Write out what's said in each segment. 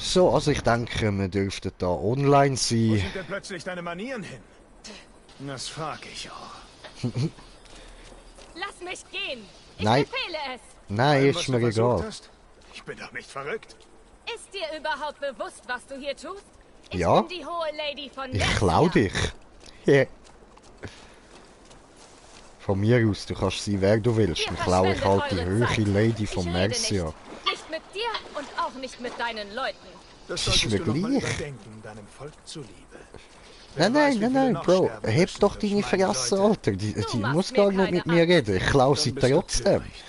So, also ich denke, wir dürften da online Wo sein. sind denn plötzlich deine Manieren hin? Das frage ich auch. Lass mich gehen! Ich Nein. befehle es! Nein, Allem, ist was mir du versucht egal. hast? Ich bin doch nicht verrückt. Ist dir überhaupt bewusst, was du hier tust? Ich Ja. bin die hohe Lady von Ich Mercia. klau dich. Yeah. Von mir aus, du kannst sein, wer du willst. Ihr Dann klaue ich halt die verschwendet eure höhere Zeit. Lady Ich von rede Mercia. Nicht mit dir und auch nicht mit deinen Leuten. Das Das ist solltest mir du noch mal gleich. überdenken, deinem Volk zuliebe. Nein, Wer weiß, nein, wie nein, viele nein, noch Bro. sterben Heb müssen doch durch deine meine Fresse, Leute. Alter. Die Du muss machst gar mir nicht mit keine mir Angst. reden. Ich klaue Dann sie bist du trotzdem. töricht.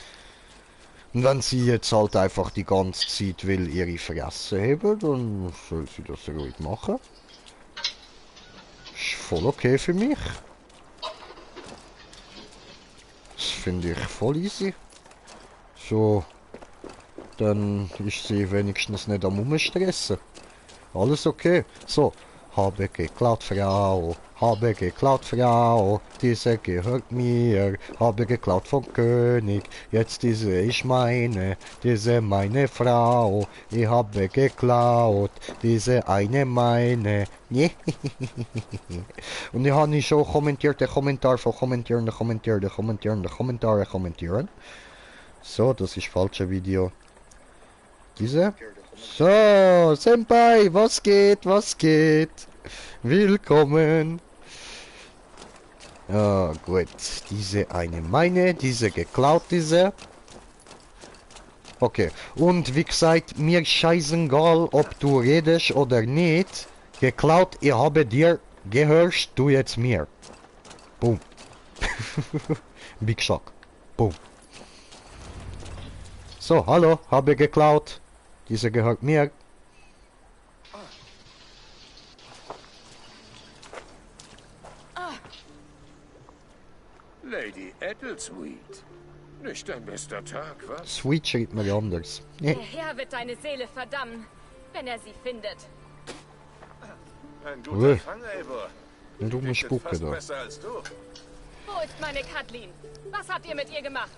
Und wenn sie jetzt halt einfach die ganze Zeit will ihre Fresse heben, dann soll sie das ruhig machen. Ist voll okay für mich. Das finde ich voll easy. So, dann ist sie wenigstens nicht am Umstressen. Alles okay. So, habe geklaut, Frau. Habe geklaut, Frau. Diese gehört mir. Habe geklaut vom König. Jetzt diese ist meine. Diese meine Frau. Ich habe geklaut. Diese eine meine. Und ich habe schon kommentiert, den Kommentar von kommentieren. So, das ist falsche Video. Diese. So, Senpai, was geht, was geht? Willkommen. Ja, gut. Diese eine meine, diese geklaut, diese. Okay, und wie gesagt, mir scheißegal, ob du redest oder nicht. Geklaut, ich habe dir, gehörst du jetzt mir. Boom. Big Shock. Boom. So, hallo, habe geklaut. Diese gehört mir. Lady Ettlesweet. Nicht dein bester Tag, was? Sweet schreibt mir anders. Der Herr wird deine Seele verdammen, wenn er sie findet. Ein Ui. guter Fang, Eivor. Eine dumme Richtet Spucke fast da. besser als du. Wo ist meine Kathleen? Was habt ihr mit ihr gemacht?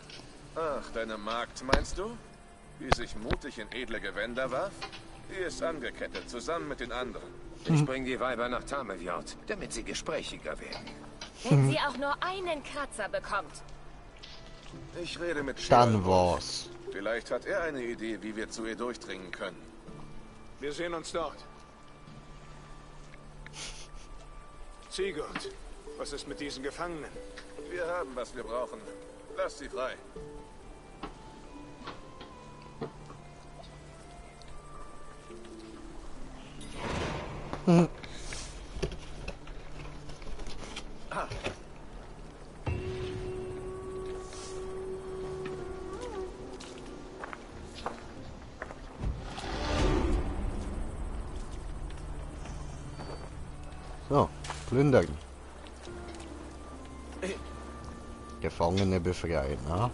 Ach, deine Magd, meinst du? Die sich mutig in edle Gewänder warf? Die ist angekettet, zusammen mit den anderen. Ich bring die Weiber nach Tamevjord, damit sie gesprächiger werden. Wenn sie auch nur einen Kratzer bekommt. Ich rede mit Dann Sheldon. war's. Vielleicht hat er eine Idee, wie wir zu ihr durchdringen können. Wir sehen uns dort. Sigurd, was ist mit diesen Gefangenen? Wir haben, was wir brauchen. Lass sie frei. So, plündern. Gefangene befreien, na?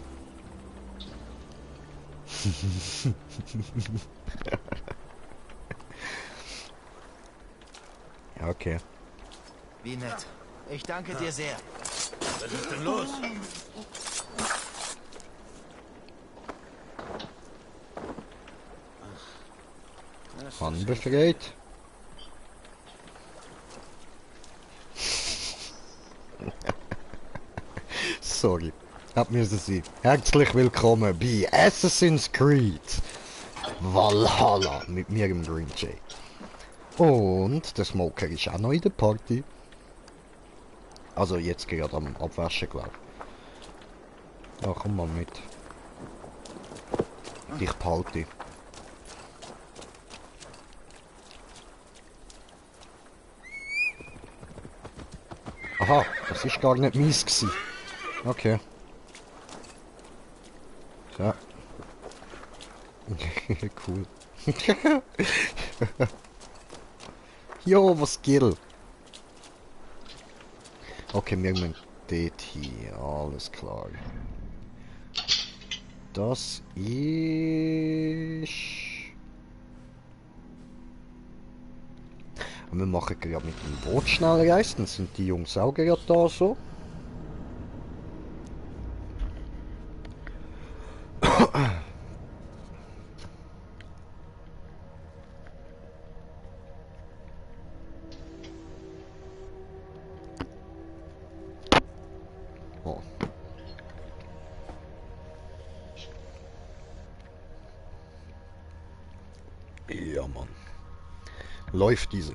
Ja, okay. Wie nett. Ich danke dir sehr. Was ist denn los? Mann befreit. Sorry. Hat mir sie. Herzlich willkommen bei Assassin's Creed Valhalla mit mir im Green Jay. Und der Smoker ist auch noch in der Party. Also jetzt gerade am Abwaschen, glaube ich. Ja, komm mal mit. Dich behalte. Aha, das ist gar nicht mies gewesen. Okay. So. Cool. Jo, was geht? Okay, wir müssen dort hier. Alles klar. Das ist... Und wir machen gerade mit dem Boot schnell reisen, dann sind die Jungs auch gerade da so. Ja, Mann. Läuft diese.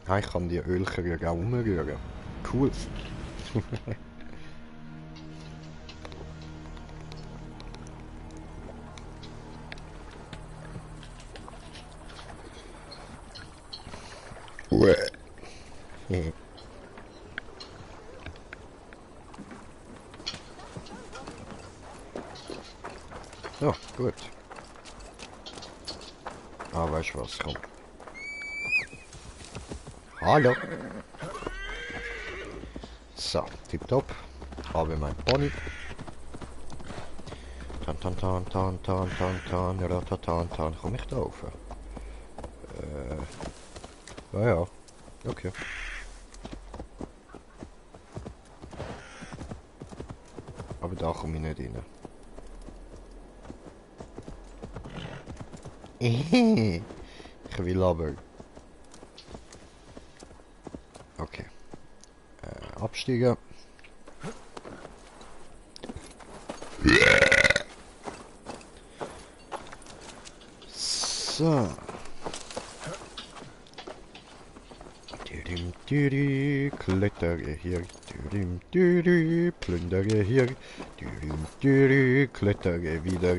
Ah, ich kann die Ölkrüge auch umrühren. Cool. Uäh. Ja, gut. Ah, weißt du was, komm. Hallo. So, tipptopp. Habe mein Pony. Tan tan tan tan tan tan tan ratatan tan. Komm ich da rauf? Ja. Okay. Aber da komme ich nicht rein. Ich will aber. Okay. Absteigen. So. Klettere hier. Plündere hier. Klettere wieder.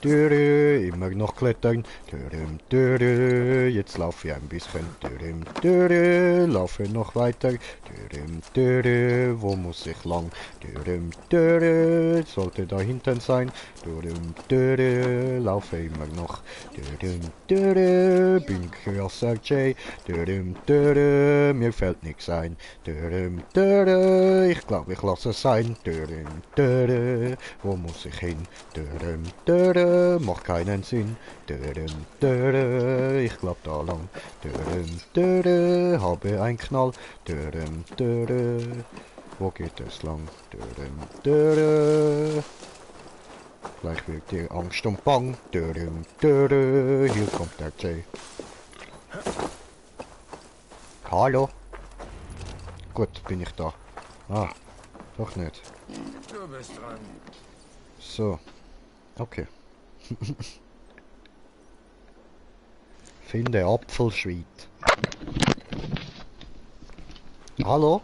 Immer noch klettern. Jetzt laufe ich ein bisschen. Laufe noch weiter. Wo muss ich lang? Sollte da hinten sein. Laufe immer noch. Bin krasser Jay. Mir fällt nichts ein. Ich glaube, ich lasse es sein. Wo muss ich hin? Macht keinen Sinn. Ich glaube da lang. Habe ein Knall. Wo geht es lang? Gleich wird dir Angst und Bang. Hier kommt der Jay. Hallo? Gut, bin ich da. Ah, doch nicht. Du bist dran. So. Okay. Finde Apfelschweid. Hallo?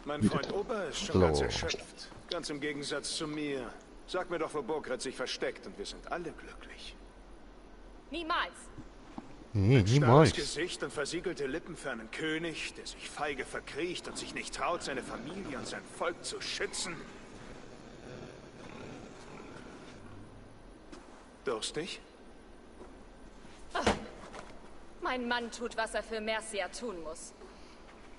Mein Freund Opa ist schon ganz erschöpft. Ganz im Gegensatz zu mir. Sag mir doch, wo Burgred sich versteckt und wir sind alle glücklich. Niemals. Nee, Starres niemals. Gesicht und versiegelte Lippen für einen König, der sich feige verkriecht und sich nicht traut, seine Familie und sein Volk zu schützen. Durstig? Mein Mann tut, was er für Mercia tun muss.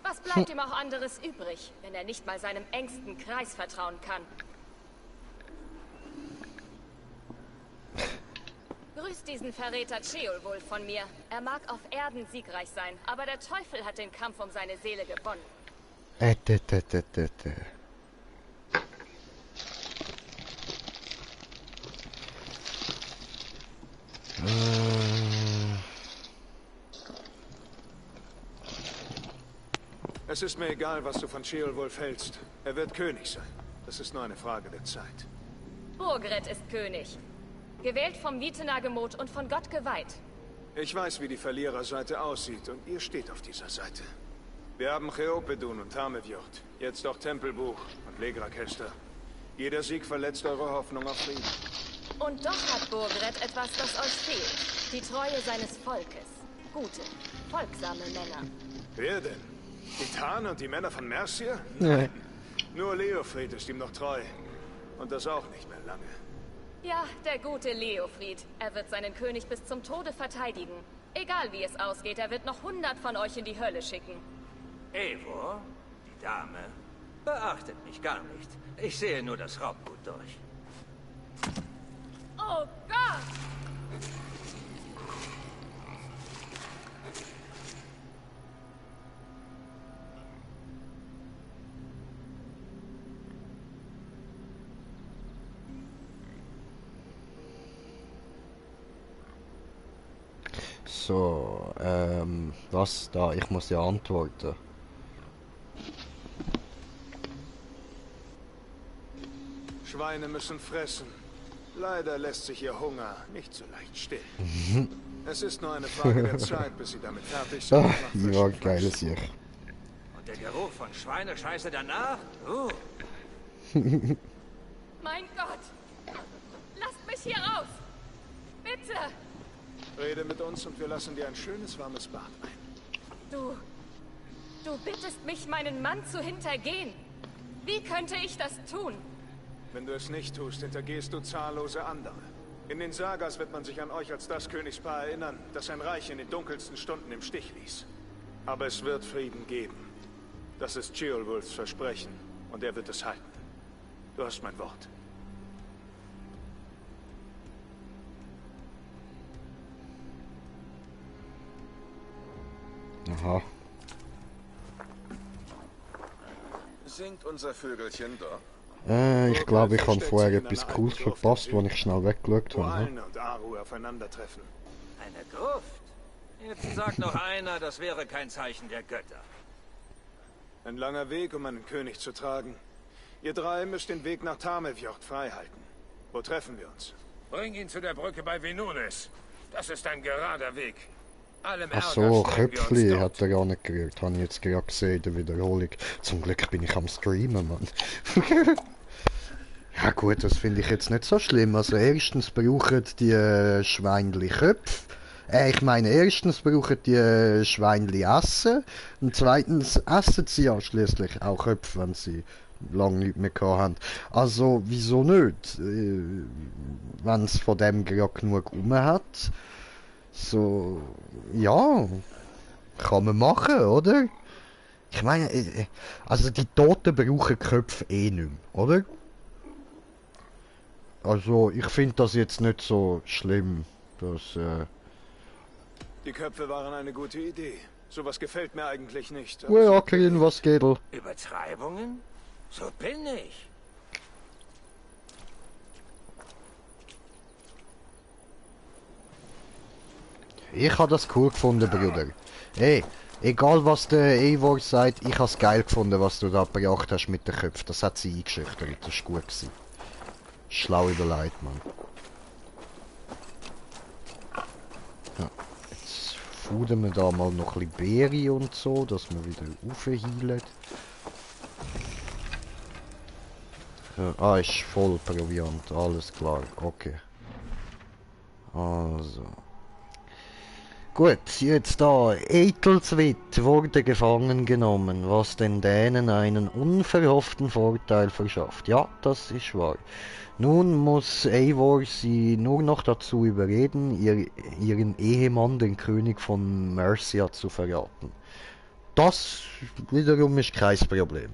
Was bleibt ihm auch anderes übrig, wenn er nicht mal seinem engsten Kreis vertrauen kann? Grüß diesen Verräter Ceolwulf von mir. Er mag auf Erden siegreich sein, aber der Teufel hat den Kampf um seine Seele gewonnen. Äh. Es ist mir egal, was du von Ceolwulf hältst. Er wird König sein. Das ist nur eine Frage der Zeit. Burgred ist König. Gewählt vom Vitenagemot und von Gott geweiht. Ich weiß, wie die Verliererseite aussieht und ihr steht auf dieser Seite. Wir haben Cheopedun und Tamevjord, jetzt auch Tempelbuch und Legrakester. Jeder Sieg verletzt eure Hoffnung auf Frieden. Und doch hat Burgred etwas, das euch fehlt. Die Treue seines Volkes. Gute, folgsame Männer. Wer denn? Die Tarn und die Männer von Mercia? Nee. Nur Leofried ist ihm noch treu. Und das auch nicht mehr lange. Ja, der gute Leofried. Er wird seinen König bis zum Tode verteidigen. Egal wie es ausgeht, er wird noch 100 von euch in die Hölle schicken. Eivor, die Dame, beachtet mich gar nicht. Ich sehe nur das Raubgut durch. Oh Gott! So, Was da? Ich muss ja antworten. Schweine müssen fressen. Leider lässt sich ihr Hunger nicht so leicht stillen. Es ist nur eine Frage der Zeit, bis sie damit fertig sind. Ah, ja, geiles hier. Und der Geruch von Schweinescheiße danach? Mein Gott! Lasst mich hier raus! Bitte! Rede mit uns und wir lassen dir ein schönes, warmes Bad ein. Du bittest mich, meinen Mann zu hintergehen. Wie könnte ich das tun? Wenn du es nicht tust, hintergehst du zahllose andere. In den Sagas wird man sich an euch als das Königspaar erinnern, das sein Reich in den dunkelsten Stunden im Stich ließ. Aber es wird Frieden geben. Das ist Ceolwulfs Versprechen und er wird es halten. Du hast mein Wort. Aha. Singt unser Vögelchen doch. Ich glaube, ich habe vorher etwas Cooles verpasst, als ich schnell weggeschaut Wo habe. Alne und Aru aufeinandertreffen. Eine Gruft? Jetzt sagt noch einer, das wäre kein Zeichen der Götter. Ein langer Weg, um einen König zu tragen. Ihr drei müsst den Weg nach Tamevjord freihalten. Wo treffen wir uns? Bring ihn zu der Brücke bei Venunes. Das ist ein gerader Weg. Allem Ach Ärger so, stellen wir uns Köpfli dort. hat er gar nicht gerührt. Habe ich jetzt gerade gesehen in der Wiederholung. Zum Glück bin ich am Streamen, Mann. Ja gut, das finde ich jetzt nicht so schlimm. Also erstens brauchen die Schweinli Köpfe. Erstens brauchen die Schweinli Essen. Und zweitens essen sie ja schließlich auch Köpfe, wenn sie lange nichts mehr gehabt haben. Also, wieso nicht? Wenn es von dem gerade genug rum hat. So, ja, kann man machen, oder? Ich meine, also die Toten brauchen Köpfe eh nicht mehr, oder? Also, ich finde das jetzt nicht so schlimm, dass, Die Köpfe waren eine gute Idee. Sowas gefällt mir eigentlich nicht. ja, Karin, was geht? Übertreibungen? So bin ich. Ich habe das cool gefunden, Bruder. Hey, egal was der Eivor sagt, ich habe es geil gefunden, was du da gebracht hast mit den Köpfen. Das hat sie eingeschüchtert, das ist gut gewesen. Schlau überlegt, Mann. Ja, jetzt fudern wir da mal noch ein bisschen Beere und so, dass wir wieder aufheilen. Ja, ist voll Proviant, alles klar, okay. Also. Gut, jetzt da. Eithelswit wurde gefangen genommen, was den Dänen einen unverhofften Vorteil verschafft. Ja, das ist wahr. Nun muss Eivor sie nur noch dazu überreden, ihren Ehemann, den König von Mercia, zu verraten. Das wiederum ist kein Problem.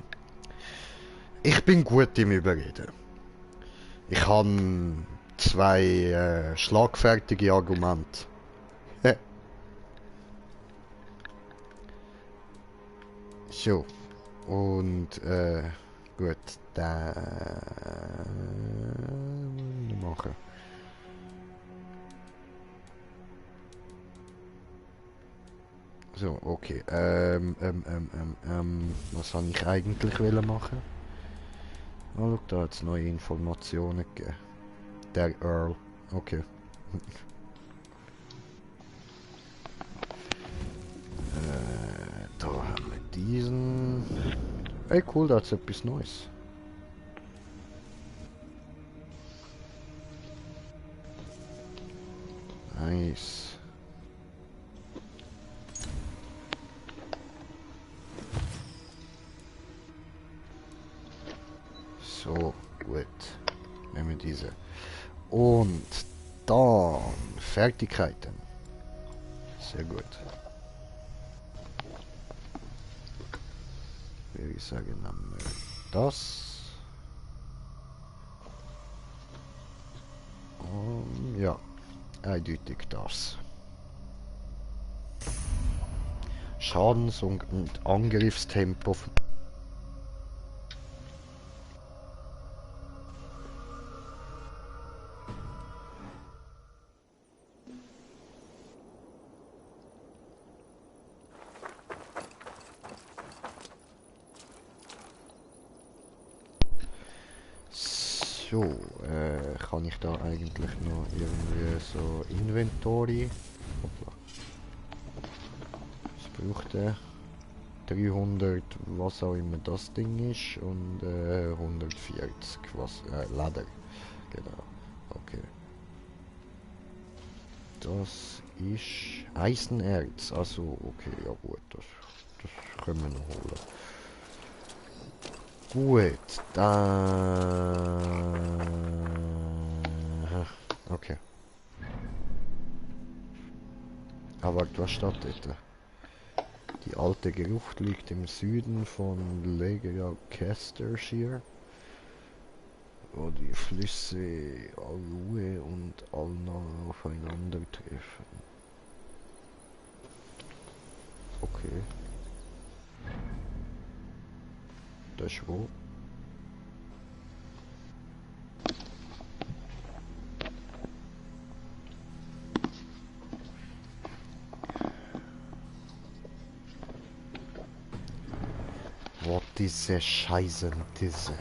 Ich bin gut im Überreden. Ich habe zwei schlagfertige Argumente. So, und gut, dann machen. So, okay, was habe ich eigentlich wollen machen? Oh, look, da hat es neue Informationen gegeben. Der Earl, okay. Da haben wir diesen. Ey, cool, da ist etwas Neues. Nice. So, gut. Nehmen wir diese. Und dann Fertigkeiten. Sehr gut. Würde ich sagen, nehmen wir das. Ja, eindeutig das. Schadens- und Angriffstempo. So, kann ich da eigentlich noch irgendwie so Inventory? Hoppla. Was braucht der? 300, was auch immer das Ding ist, und 140, was, Leder. Genau, okay. Das ist Eisenerz, also okay, ja gut, das können wir noch holen. Gut, dann... Okay. Aber was steht dort? Die alte Gerucht liegt im Süden von Leicestershire, wo die Flüsse Alue und Alna aufeinandertreffen. Okay. Das ist wo? Wo diese Scheiße diese?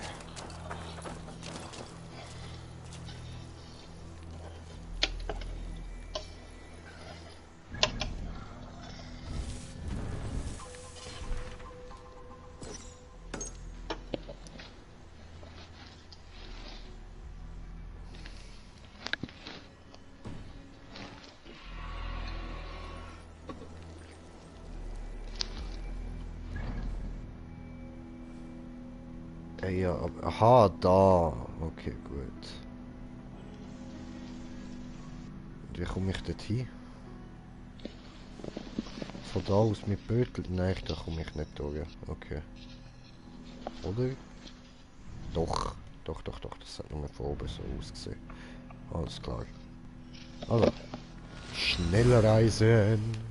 Ja, aha, da. Okay, gut. Und wie komme ich dort hin? Von da aus mit Bötel? Nein, da komme ich nicht durch. Okay. Oder? Doch. Doch, das hat nur von oben so ausgesehen. Alles klar. Also. Schnell reisen.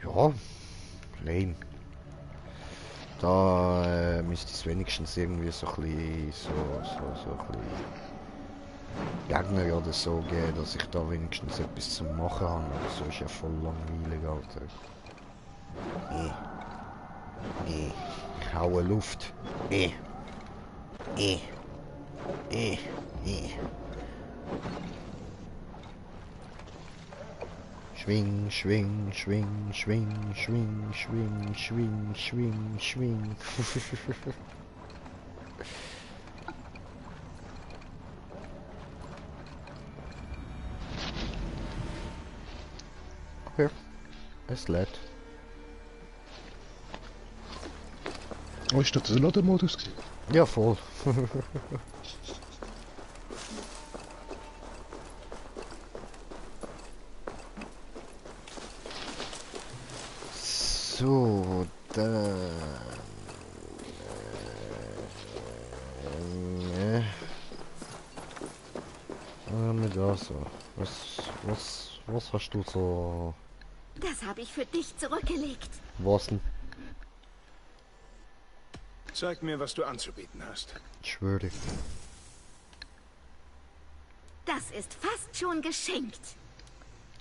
Ja, lame. Da müsste es wenigstens irgendwie so ein bisschen, so ein bisschen Gegner oder so geben, dass ich da wenigstens etwas zu machen habe. Aber so ist ja voll langweilig, Alter. Ich haue Luft. Schwing, schwing, schwing, schwing, schwing, schwing, schwing, schwing, schwing. Okay, es lädt. Oh, ist das der Ladenmodus gewesen? Ja, voll. So, dann... Mit da so. Was hast du so... Das habe ich für dich zurückgelegt. Was denn? Zeig mir, was du anzubieten hast. Ich schwöre. Das ist fast schon geschenkt.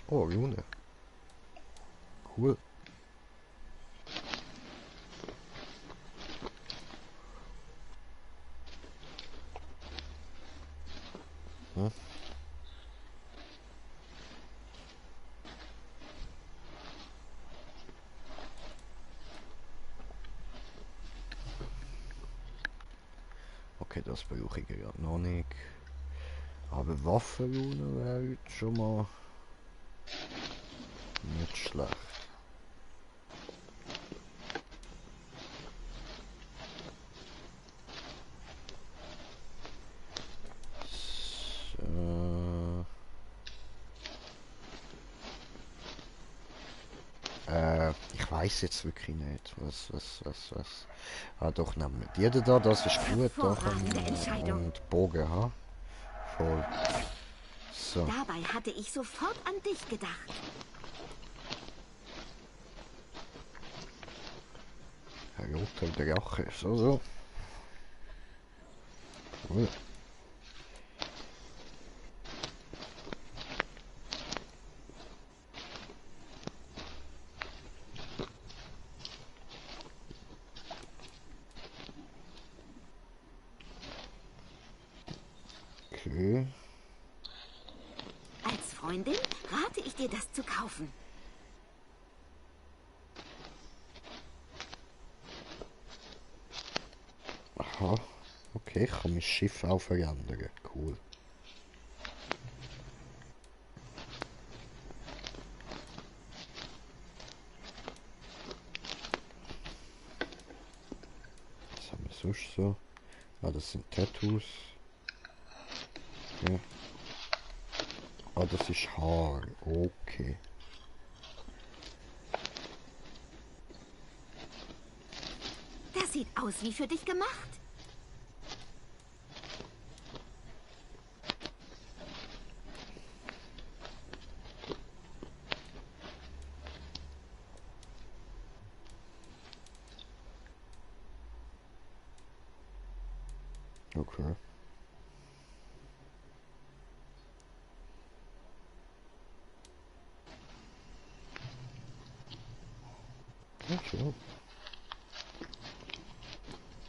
Oh, Rune. Cool. Hm? Okay, das brauche ich gerade noch nicht. Aber Waffenrune wäre jetzt schon mal nicht schlecht. So. Ich weiß jetzt wirklich nicht, was. Ah, doch, nehmen wir die da, das ist gut, da kann und Bogen, ha? Voll. So. Dabei hatte ich sofort an dich gedacht. Ein roter Drache, so. Cool. Okay. Als Freundin rate ich dir, das zu kaufen. Aha. Okay, ich kann mein Schiff auch verändern. Cool. Was haben wir sonst so? Ah, das sind Tattoos. Okay. Ah, das ist Haar. Okay. Das sieht aus wie für dich gemacht. Okay. Ja, schon.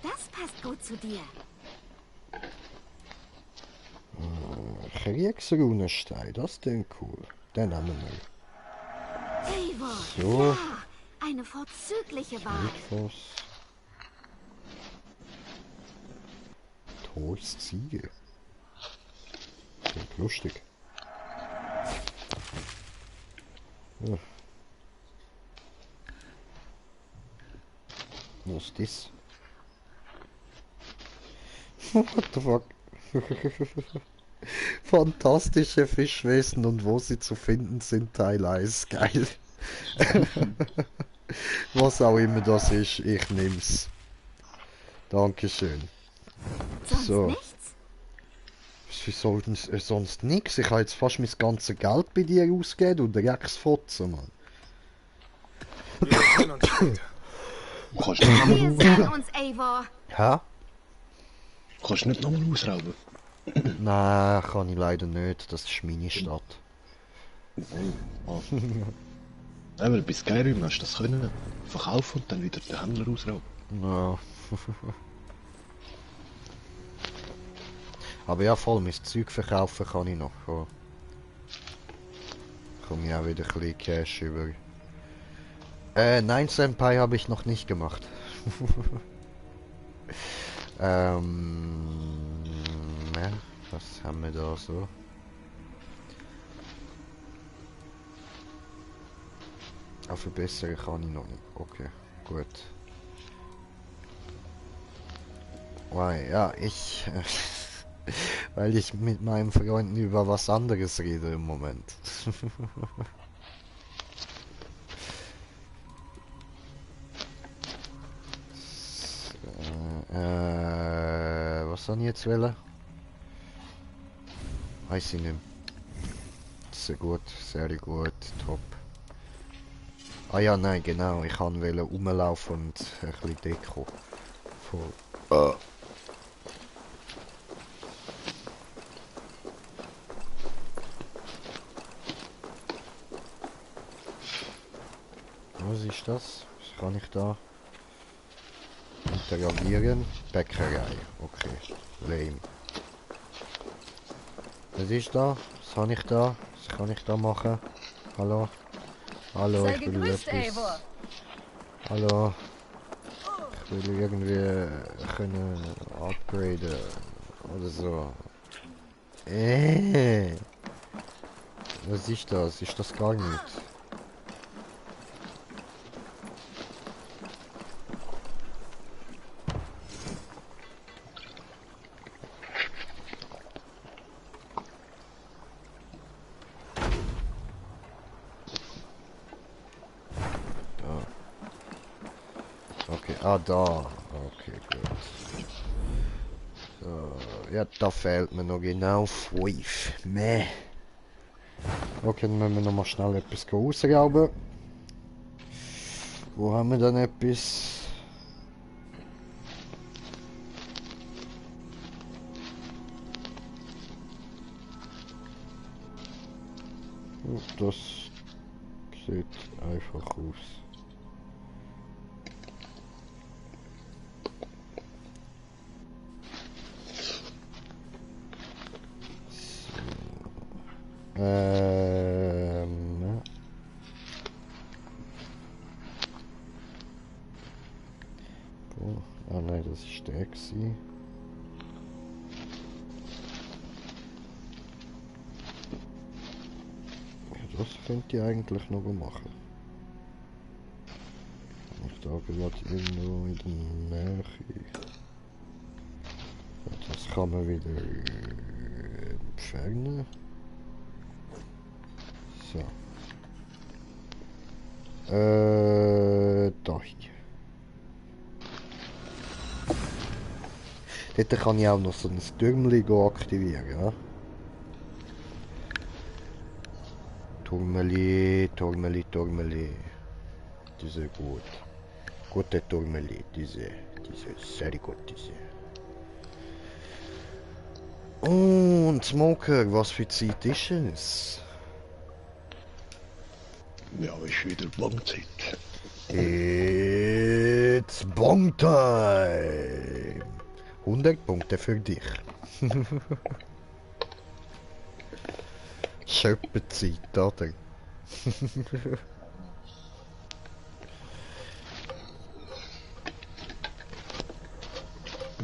Das passt gut zu dir. Kriegsrunenstein, das ist denn cool. Den nehmen wir. Eivor, So. ja, eine vorzügliche Wahl. Etwas. Thors Ziege. Klingt lustig. Ja. Was ist das? What the fuck? Fantastische Fischwesen und wo sie zu finden sind, Teil 1. Geil. Was auch immer das ist, ich nehm's. Dankeschön. Sonst So. nichts? Sie sollten sonst nichts. Ich habe jetzt fast mein ganzes Geld bei dir ausgegeben und Drecksfotzen, Mann. Wir sehen uns später. Kannst du nicht Wir nochmal sehen uns, Eivor. Hä? kannst du nicht nochmal ausrauben? Nein, kann ich leider nicht. Das ist meine Stadt. Ja, weil bei Skyrim hast du das können verkaufen und dann wieder den Händler ausrauben. Ja. Aber ja, voll, mein Zeug verkaufen kann ich noch. Ja. Komme ich auch wieder ein bisschen Cash über. Nein, Senpai habe ich noch nicht gemacht. Ja, was haben wir da so? Auch verbessern kann ich noch nicht. Okay, gut. Weil, ja, weil ich mit meinen Freunden über was anderes rede im Moment. Was soll ich jetzt wählen? Weiß ich nicht. Sehr gut, sehr gut, top. Ah ja, nein, genau, ich kann rumlaufen und ein bisschen Deko. Voll. Was ist das? Was kann ich da? Interagieren. Bäckerei. Okay. Lame. Was ist da? Was habe ich da? Was kann ich da machen? Hallo? Hallo, Sei ich will gegrüßt, etwas. Eivor. Hallo. Ich will irgendwie können upgraden. Oder so. Was ist das? Ist das gar nicht? Okay, ah da. Okay, gut. So, ja, da fehlt mir noch genau 5. Meh. Okay, dann müssen wir noch mal schnell etwas ausrauben. Wo haben wir dann etwas? das sieht einfach aus. So. Oh, ah nein, das ist der gewesen. Ja, das könnte ich eigentlich noch machen. Ich da gerade irgendwo in der Nähe. Ja, das kann man wieder entfernen. So. Da hier. Dort kann ich auch noch so ein Türmchen aktivieren, ja? Turmeli, Turmeli, Turmeli. Diese gut. Gute Turmeli, diese sehr gut, diese. Und Smoker, was für Zeit ist es? Ja, ist wieder Bongzeit. It's Bong Time! 100 Punkte für dich. Schöppenzeit, oder?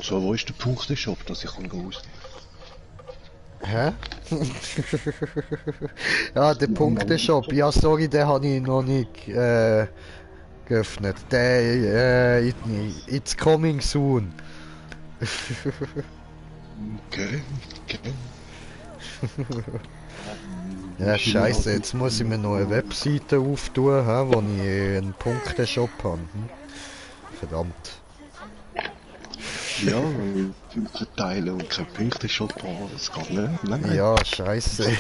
So, wo ist der Punkteshop, dass ich kann ausnehmen? Hä? Ja, der Punkteshop. Ja, sorry, den habe ich noch nicht geöffnet. Der, it's coming soon. Okay. Ja, scheiße, jetzt muss ich mir noch eine Webseite auftun, wo ich einen Punkteshop habe. Verdammt. Ja, Punkte verteilen und kein Punkteshop haben, das geht nicht. Nein. Ja, scheiße.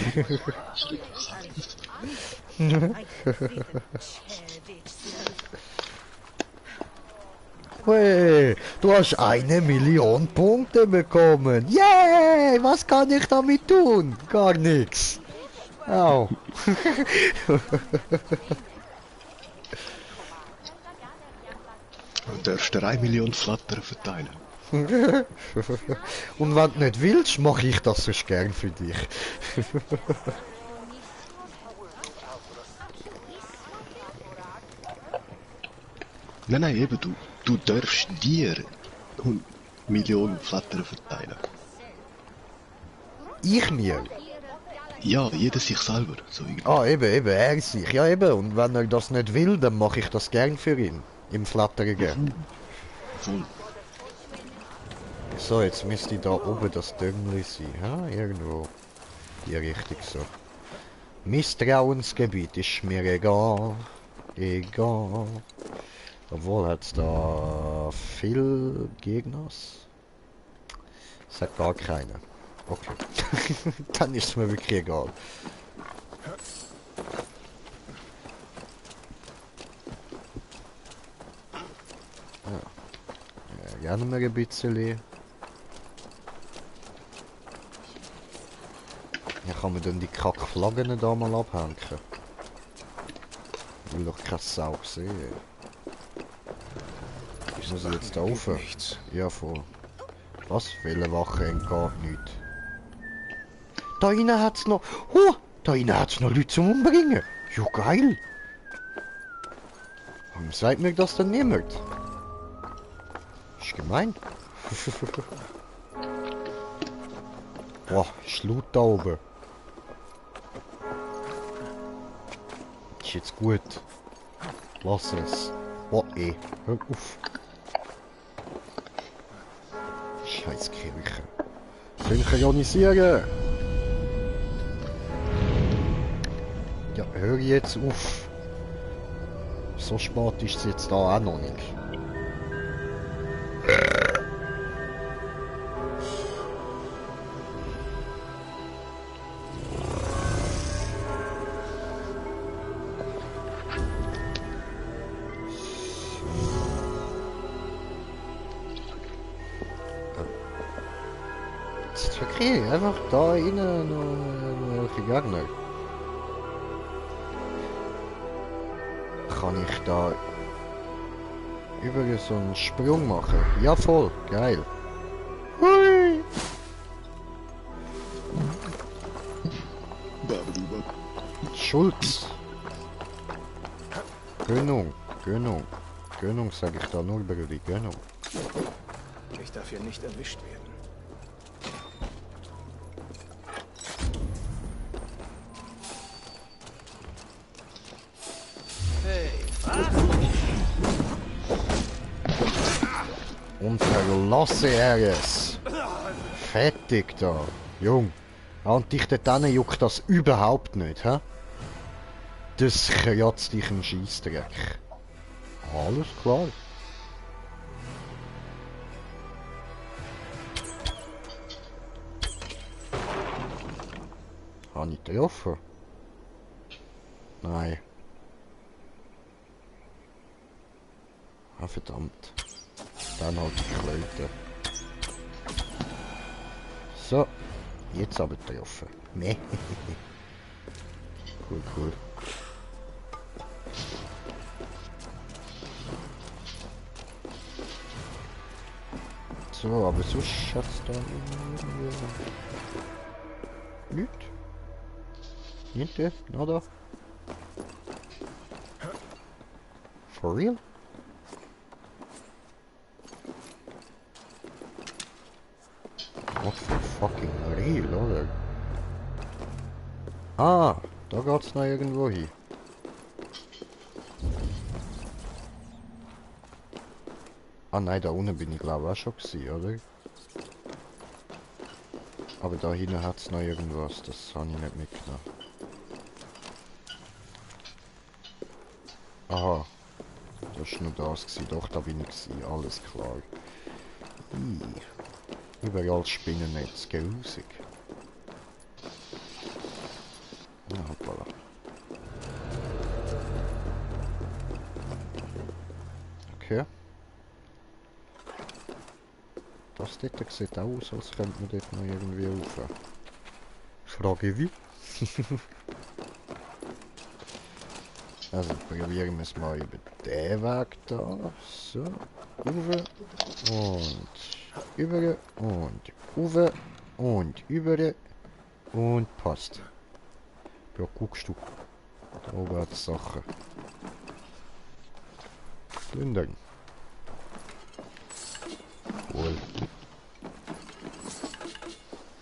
Hey, du hast 1 Million Punkte bekommen. Yay! Was kann ich damit tun? Gar nichts. Au. Du darfst 3 Millionen Flattern verteilen. Und wenn du nicht willst, mache ich das sonst gern für dich. Nein, eben, du darfst dir 100 Millionen Flattern verteilen. Ich mir? Ja, jeder sich selber. So irgendwie. Ah, eben, er sich. Ja, eben. Und wenn er das nicht will, dann mache ich das gern für ihn. Im Flattern gern. Voll. So, jetzt müsste da oben das Döngli sein. Ha? Irgendwo. Die Richtung so. Misstrauensgebiet ist mir egal. Egal. Obwohl hat's da viel Gegners. Es hat gar keine. Okay. Dann ist es mir wirklich egal. Ja. Gerne mal ein bisschen. Ja, kann man dann die Kackflaggen da mal abhängen? Ich will doch keine Sau sehen. Ich muss jetzt da rauf. Ja, voll. Was? Welche Wache entgeht nichts? Da innen hat's noch... da innen hat's noch Leute zum Umbringen. Ja, geil. Warum sagt mir das denn niemand? Ist gemein. Boah, ist laut da oben. Ist jetzt gut. Lass es. Oh, hör auf. Scheiß Kirche. Synchronisieren! Ja, hör jetzt auf. So spät ist es jetzt da auch noch nicht. Okay, einfach da innen noch welche Gegner. da über so einen Sprung machen? Ja, voll. Geil. Hui. Schulz. Gönnung. Gönnung. Gönnung sage ich da nur über die Gönnung. Ich darf hier nicht erwischt werden. Und verlasse er es. Fertig da. Jung. Und dich dort hinten juckt das überhaupt nicht, hä? Das kratzt dich ein Scheissdreck. Alles klar. Habe ich getroffen? Nein. Ah, verdammt. Dann halt die Klöte. So. Jetzt aber getroffen. Nee. Cool, cool. So, aber sonst hat's da irgendwie... Nicht? Niente? Nada? For real? What for fucking real, oder? Ah, da geht's noch irgendwo hin. Ah nein, da unten bin ich glaube auch schon gewesen, oder? Aber da hinten hat's noch irgendwas, das habe ich nicht mitgenommen. Aha, das war nur das gewesen. Doch, da bin ich gewesen, alles klar. Überall Spinnennetz, grusig. Ja, hoppala. Okay. Das dort sieht auch aus, als könnte man dort noch irgendwie rauf. Frage wie? Also probieren wir es mal über den Weg da. So. Rauf. Und über. Und rauf. Und über. Und passt. Ja, guckst du. Da oben hat es Sachen. Plündern. Cool.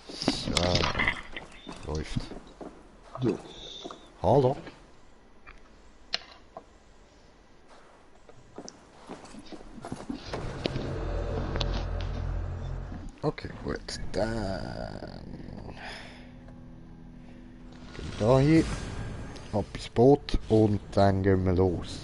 So. Läuft. So. Hallo. Okay, gut. Dann... Gehen wir da hin. Ab ins Boot und dann gehen wir los.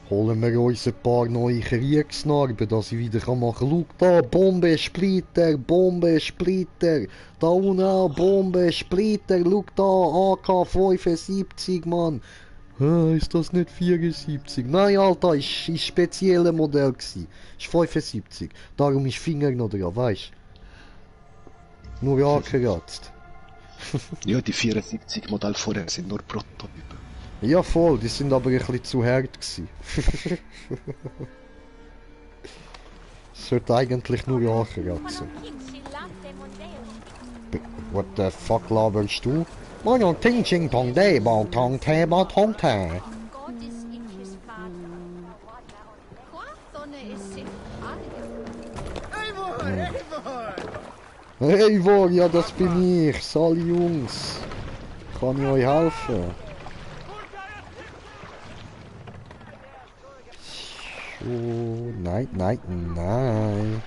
Holen wir uns ein paar neue Kriegsnarben, dass ich wieder machen kann. Schau da, Bombensplitter, Bombensplitter. Da unten auch Bombensplitter. Schau da, AK-75, Mann. Ist das nicht 74? Nein, Alter, ist ein spezielles Modell gewesen. Ist 75. Darum ist Finger noch dran, weißt du? Nur angeratzt. Ja, die 74 Modelle vorher sind nur Prototypen. Ja voll, die sind aber ein bisschen zu hart gewesen. Es sollte eigentlich nur angeratzen. What the fuck laberst du? Moin ting ching tong de bon tong te ba tong te. Eivor, ja das bin ich. Sali Jungs. Kann ich euch helfen? So, nein, nein, nein.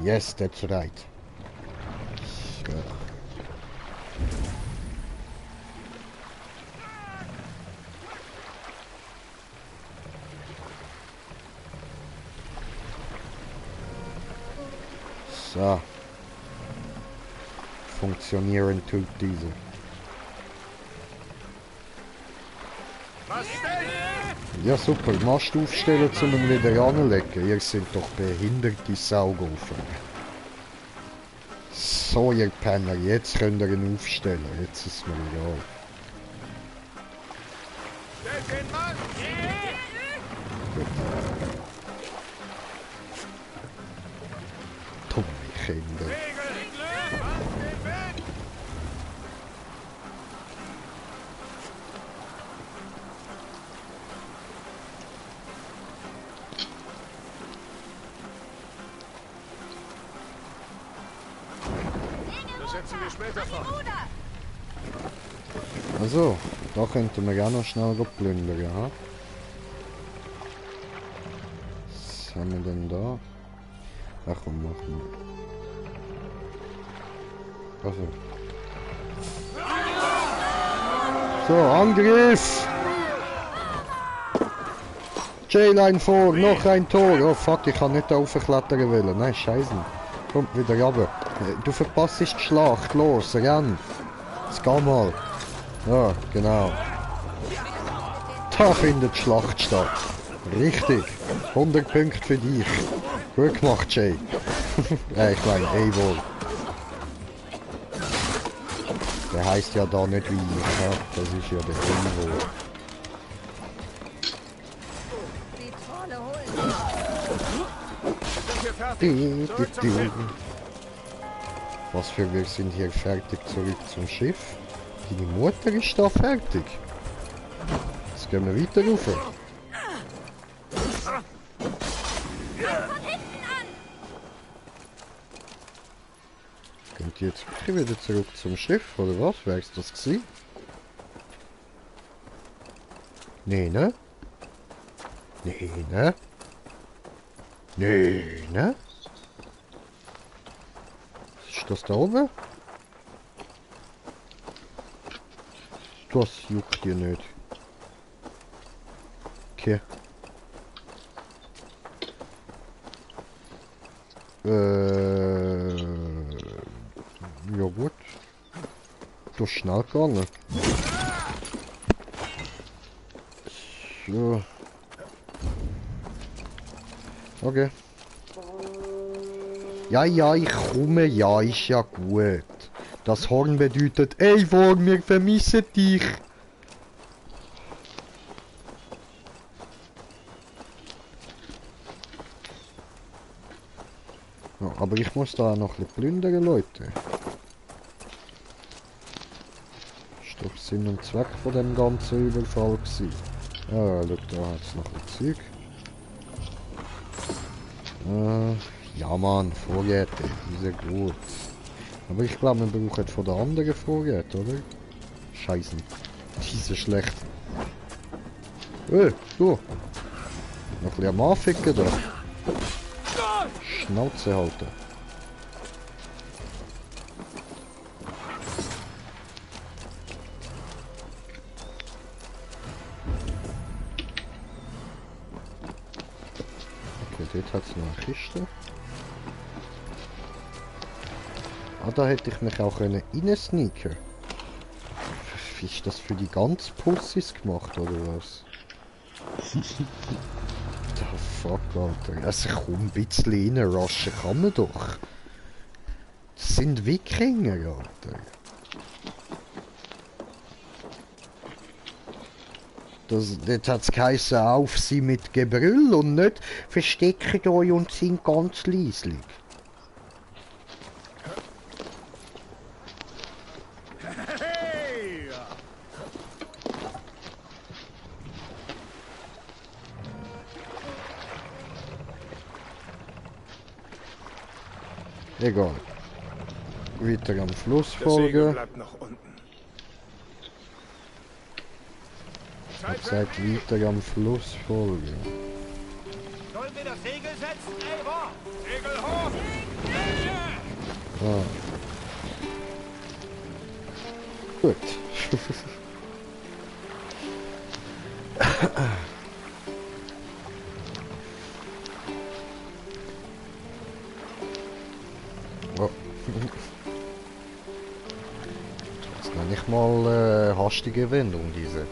Yes, that's right. So. So. Funktionieren tut diese. Ja super, Mast aufstellen, um ihn wieder anlegen. Ihr seid doch behinderte Saugofen. So, ihr Penner, jetzt könnt ihr ihn aufstellen. Jetzt ist es mir egal. Stellt den Mann! Dumme Kinder. Das setzen wir später fort. Also, da könnten wir auch noch schnell plündern, ja. Was haben wir denn da? Ach komm, machen wir. Also. So, Angriff! J-Line vor, noch ein Tor. Oh fuck, ich kann nicht da raufklettern wollen. Nein, scheiße. Komm, wieder runter. Du verpasst die Schlacht. Los, renn. Jetzt geh mal. Ja, genau. Da findet die Schlacht statt. Richtig. 100 Punkte für dich. Gut gemacht, Jay. Ich meine, Eivor. Der heißt ja da nicht wie ich. Ja? Das ist ja der Eivor. Was für wir sind hier fertig zurück zum Schiff? Die Mutter ist da fertig. Jetzt gehen wir weiter rauf. Könnt ihr jetzt wirklich wieder zurück zum Schiff, oder was? Wer ist das gewesen? Nee, ne? Nee, ne? Nee, ne? Ist das da oben? Das juckt dir nicht. Okay. Ja gut. Du ist schnell gegangen. So. Okay. Ja, ja, ich komme, ja, ist ja gut. Das Horn bedeutet, Eivor, wir vermissen dich. Ja, aber ich muss da noch ein bisschen plündern, Leute. Ist doch Sinn und Zweck von dem ganzen Überfall gewesen. Ja, schau, da hat es noch ein Zeug. Ja Mann, Vorräte, die sind gut. Aber ich glaube, wir brauchen von der anderen Vorräte, oder? Scheiße. Die sind schlecht. Du! Noch ein bisschen am Anficken da. Schnauze halten. Okay, dort hat es noch eine Kiste. Ah, da hätte ich mich auch reinsneaken. Ist das für die ganzen Pussys gemacht, oder was? The fuck, Alter. Also komm, ein bisschen reinrushen kann man doch. Das sind Wikinger, Alter. Dort hat es geheißen, auf sie mit Gebrüll und nicht versteckt euch und sind ganz leislich. Egal. Weiter am Fluss folgen. Bleibt noch unten. Ich sag weiter am Fluss folgen. Sollen wir das Segel setzen, Eivor? Segel hoch! Ah. Gut. Oh. Das ist noch nicht mal hastige Wendung, diese.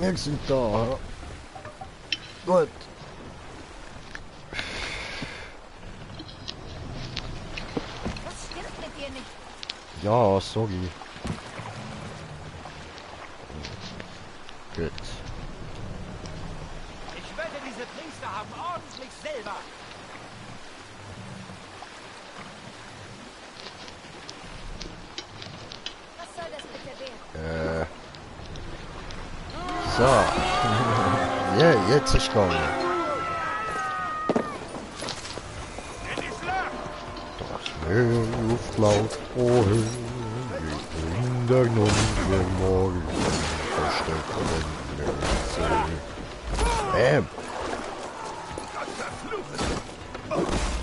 Wir sind da. Gut. Was stimmt mit dir nicht? Ja, sorry. Gut. Ich werde diese Priester haben ordentlich selber. Was soll das bitte werden? So. Ja, jetzt ist gegangen. Das Luft laut, oh, in der Nonne morgen versteckt.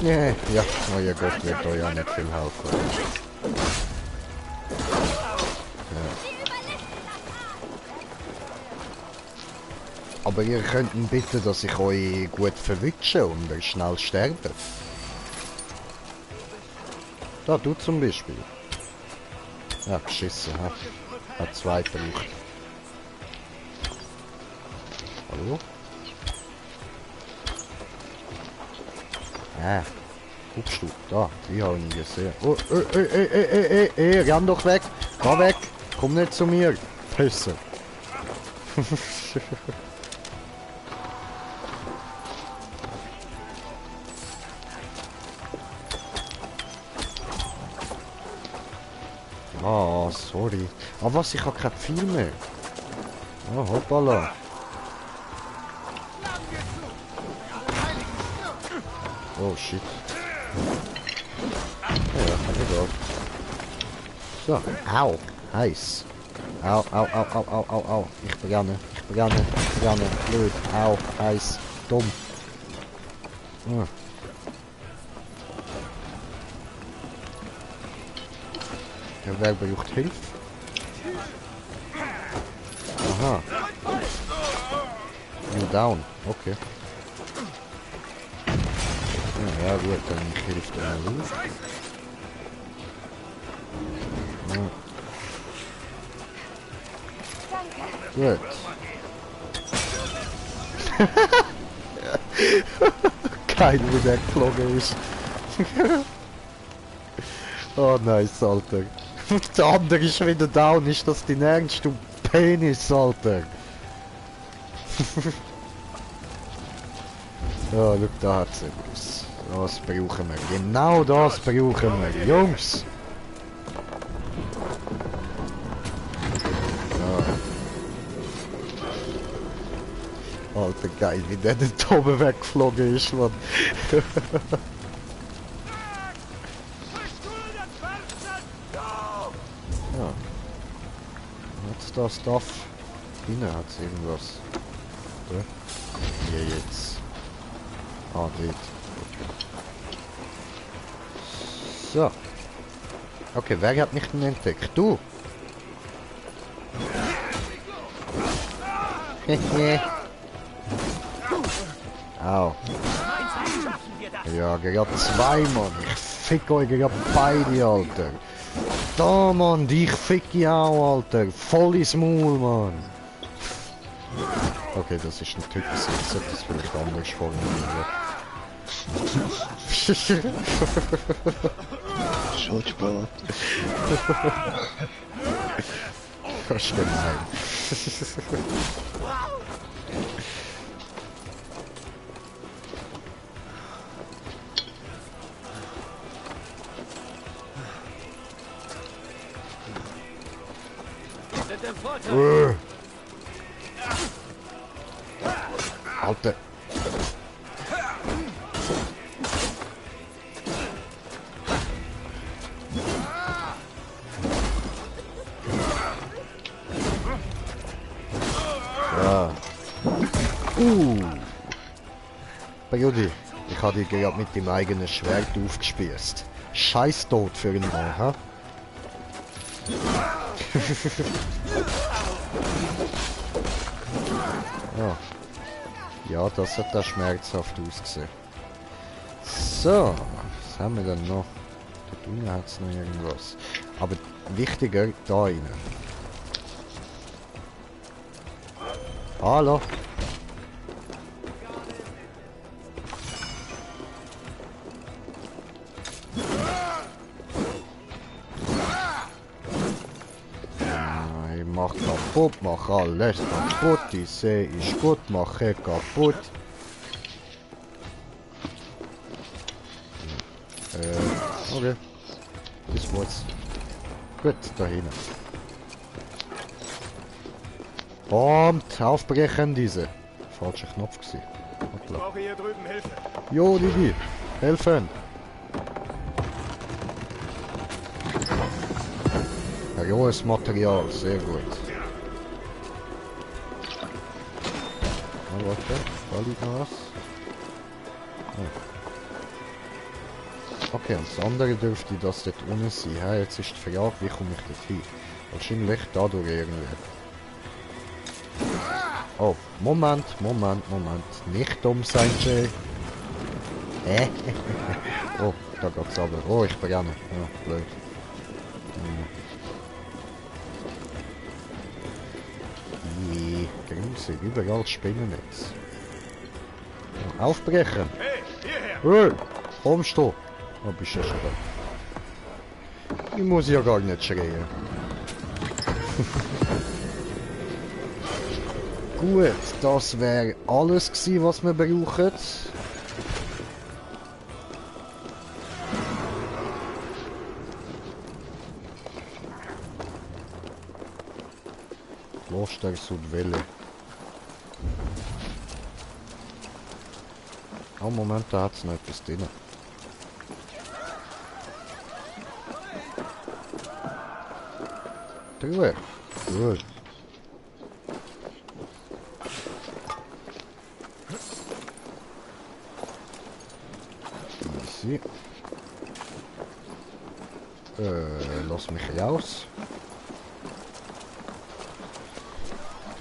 Ja, neuer Gott wird euch ja nicht viel helfen. Aber ihr könnt ihn bitten, dass ich euch gut verwitsche und ihr schnell sterbe. Da, du zum Beispiel. Ja, geschissen, ha? Hat 2 gebraucht. Hallo? Guckst du? Da, ich habe ihn gesehen. Oh, renn doch weg! Geh weg! Komm nicht zu mir! Pisse! Ah, sorry. Aber was, ich habe kein Pfeil mehr. Oh, hoppala. Oh, shit. Ja, egal. So, au. Heiß. Au, au, au, au, au, au, au. Ich brenne. Blöd. Au, heiß. Dumm. Ja, wer braucht Hilfe? Aha. You down. Okay. Ja gut, dann hilft er mal los. Ja. Gut. Geil, wie der geflogen ist. Oh nice, Alter. Der andere ist wieder down, ist das dein Ernst, du Penis, Alter? Ja, schau, da hat sie etwas. Das brauchen wir. Genau das brauchen wir, Jungs! Ja. Alter, geil, wie der da oben weggeflogen ist, Mann. Ja. Jetzt das Stuff. Innen hat es irgendwas. Ja. Hier jetzt. Ah, dort. So. Okay, wer hat mich denn entdeckt? Du! Au. Ja, gerade 2, Mann. Ich fick euch gerade beide, Alter. Da, Mann, dich fick ich auch, Alter. Voll ins Maul, Mann. Okay, das ist ein Typ, ich sollte das vielleicht anders formulieren. Schon spät. Das ist gemein. Alter. Ja. Judi, ich habe dich gerade mit dem eigenen Schwert aufgespießt. Scheiß tot für ihn, ha? Ja. Ja, das hat da schmerzhaft ausgesehen. So, was haben wir denn noch? Da unten hat es noch irgendwas. Aber wichtiger, da rein. Hallo. Ich mach kaputt, mach alles kaputt. Die See ist gut, mache kaputt. Okay. Das war's. Gut, da hinten. Und aufbrechen diese. Falscher Knopf gewesen. Ich brauche hier drüben Hilfe. Jo, Didi. Helfen. Rohes Material, sehr gut. Na, warte. Da liegt noch was. Okay, und das andere dürfte das dort unten sein. Ja, jetzt ist die Frage, wie komme ich dort hin? Wahrscheinlich dadurch irgendwie. Oh, Moment. Nicht dumm sein, Jay. Oh, da geht's aber. Oh, ich brenne. Ja, blöd. Grusig, überall Spinnennetz. Aufbrechen! Hey, hierher! Hey, kommst du? Oh, bist du ja schon da. Ich muss ja gar nicht schreien. Gut, das wäre alles gewesen, was wir brauchen. Kloster Südwelle. Oh, Moment, da hat es noch etwas drin. Truhe. Gut. Easy. Lass mich raus.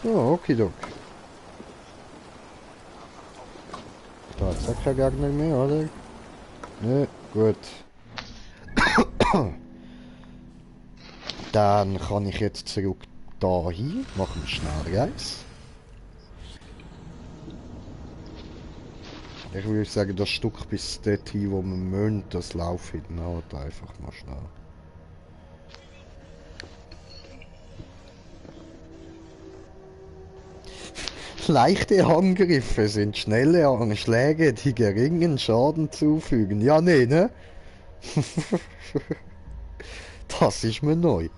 Oh, okidok. Da hat's auch kein Gegner mehr, oder? Ne, gut. Dann kann ich jetzt zurück da hin, machen wir Schnellreise. Ich würde sagen, das Stück bis dorthin, wo wir müssen, das laufe ich dann halt einfach mal schnell. Leichte Angriffe sind schnelle Schläge, die geringen Schaden zufügen. Ja, nee, ne? Das ist mir neu.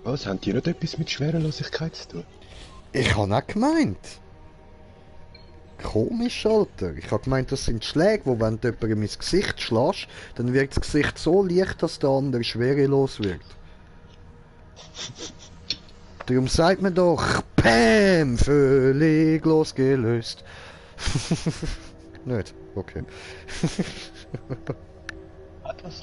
Was, haben die nicht etwas mit Schwerelosigkeit zu tun? Ich habe auch gemeint. Komisch, Alter. Ich habe gemeint, das sind Schläge, wo wenn du jemandem ins Gesicht schlägst, dann wird das Gesicht so leicht, dass der andere schwerelos wird. Darum sagt man doch, Pam, völlig losgelöst. Nicht? Okay. Hat was.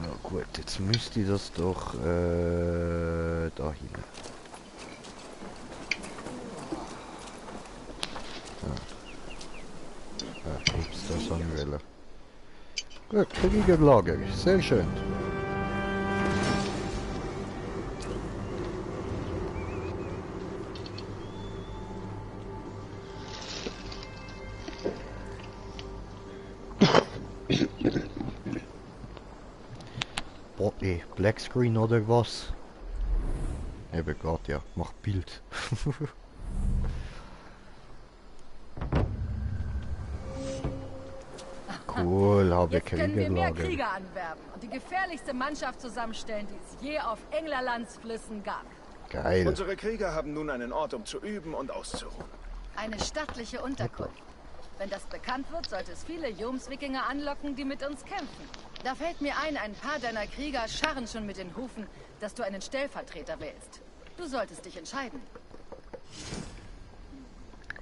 Ja gut, jetzt müsste ich das doch da hin. Ups, das haben wir wollen. Gut, Kriegerlager, sehr schön. Boah, Black Screen oder was? Eben gerade, ja, mach Bild. Cool, habe Jetzt können wir mehr Kriegerlager. Krieger anwerben und die gefährlichste Mannschaft zusammenstellen, die es je auf Englerlands Flüssen gab. Geil. Unsere Krieger haben nun einen Ort, um zu üben und auszuruhen. Eine stattliche Unterkunft. Wenn das bekannt wird, sollte es viele Jomswikinger anlocken, die mit uns kämpfen. Da fällt mir ein paar deiner Krieger scharren schon mit den Hufen, dass du einen Stellvertreter wählst. Du solltest dich entscheiden.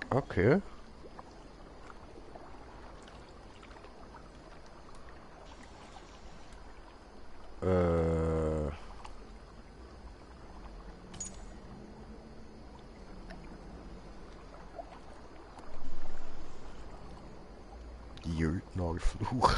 Okay. Jötnerfluch.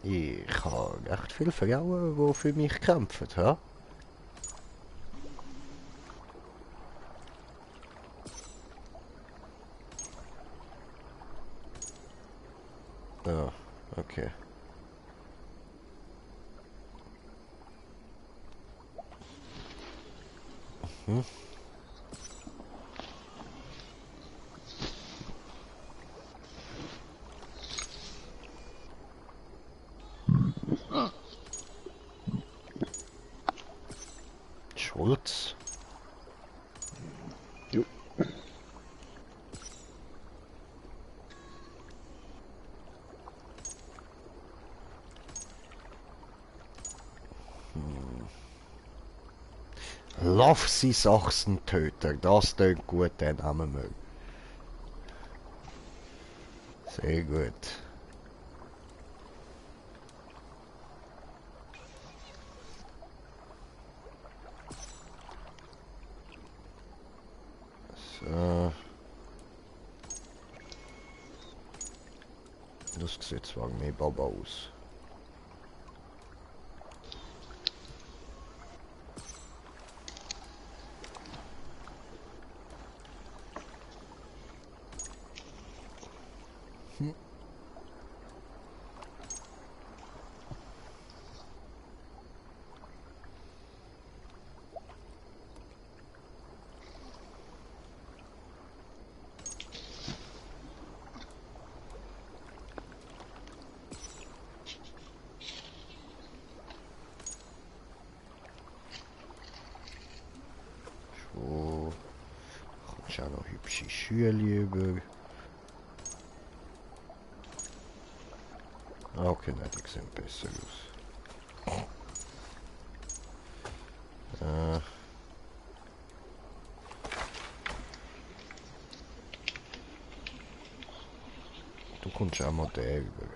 Ich habe echt viele Frauen, die für mich kämpfen, hä? Ja, okay. Mhm. Schulz. Jo. Lafsi Sachsentöter, das klingt gut, den nehmen wir. Sehr gut. So. Das sieht zwar mehr Baba aus. So. Kommt auch noch hübsche Schüle über. Okay, nein, die sehen besser aus. Du kommst auch mal der über.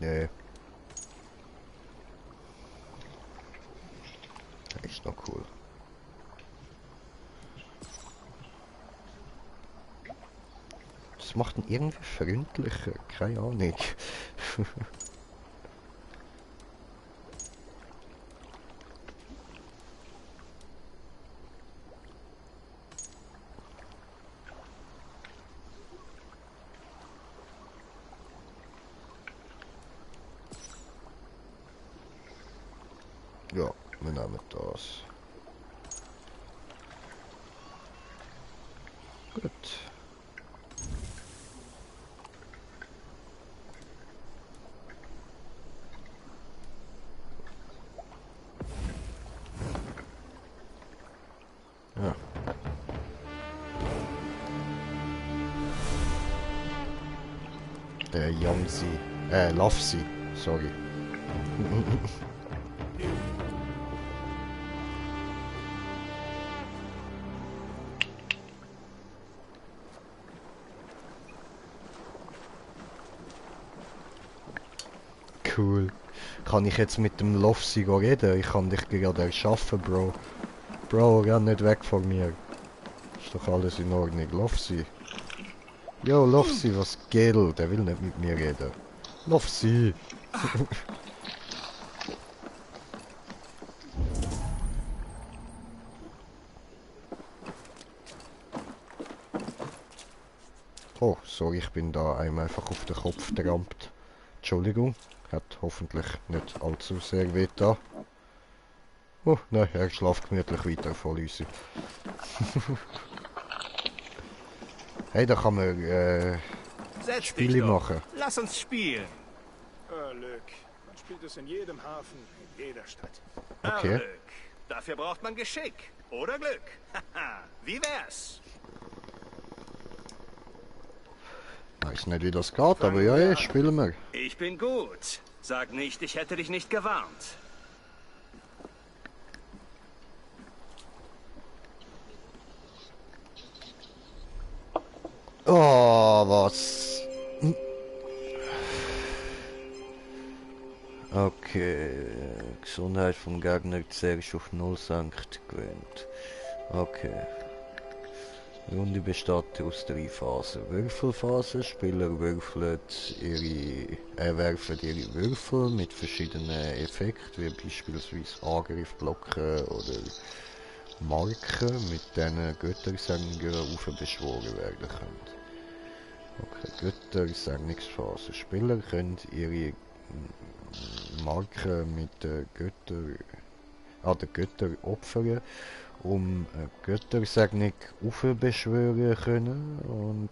Nee. Das ist noch cool. Das macht ihn irgendwie freundlicher, keine Ahnung. Ja, wir nehmen das. Gut. Ja. Yamsi. Lafsi, sorry. Cool. Kann ich jetzt mit dem Lofsi reden? Ich kann dich gerade erschaffen, Bro. Bro, renn nicht weg von mir. Ist doch alles in Ordnung. Lofsi. Yo, Lofsi, was geht? Der will nicht mit mir reden. Lofsi. Oh, sorry, ich bin da einem einfach auf den Kopf gerammt. Entschuldigung, hat hoffentlich nicht allzu sehr weh da. Oh, nein, er schläft gemütlich weiter vor uns. Hey, da kann man Spiele machen. Lass uns spielen. Oh, Luc. Man spielt es in jedem Hafen, in jeder Stadt. Okay. Glück. Dafür braucht man Geschick. Oder Glück. Haha, wie wär's? Ich weiß nicht, wie das geht, aber ja, spielen wir. Ich bin gut. Sag nicht, ich hätte dich nicht gewarnt. Oh, was? Okay, Gesundheit vom Gegner zuerst auf 0 senkt gewinnt. Okay. Die Runde besteht aus 3 Phasen. Würfelphase, Spieler werfen ihre Würfel mit verschiedenen Effekten, wie beispielsweise Angriff, Blocken oder Marken, mit denen Göttersänger aufbeschworen werden können. Okay, Göttersegnungsphase. Spieler können ihre Marken mit den Göttern opfern, um eine Göttersegnung aufbeschwören können, und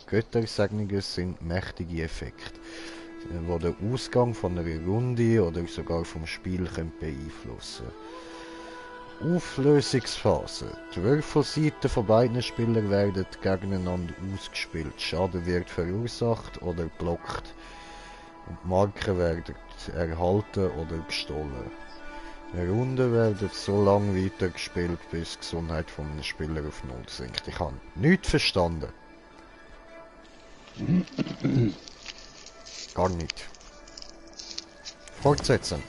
Göttersegnungen sind mächtige Effekte, die den Ausgang von einer Runde oder sogar vom Spiel beeinflussen können. Auflösungsphase. Die Würfelseiten von beiden Spielern werden gegeneinander ausgespielt. Schaden wird verursacht oder blockt. Und Marken werden erhalten oder gestohlen. Eine Runde wird so lange weitergespielt, bis die Gesundheit von einem Spieler auf 0 sinkt. Ich habe nichts verstanden. Gar nicht. Fortsetzen.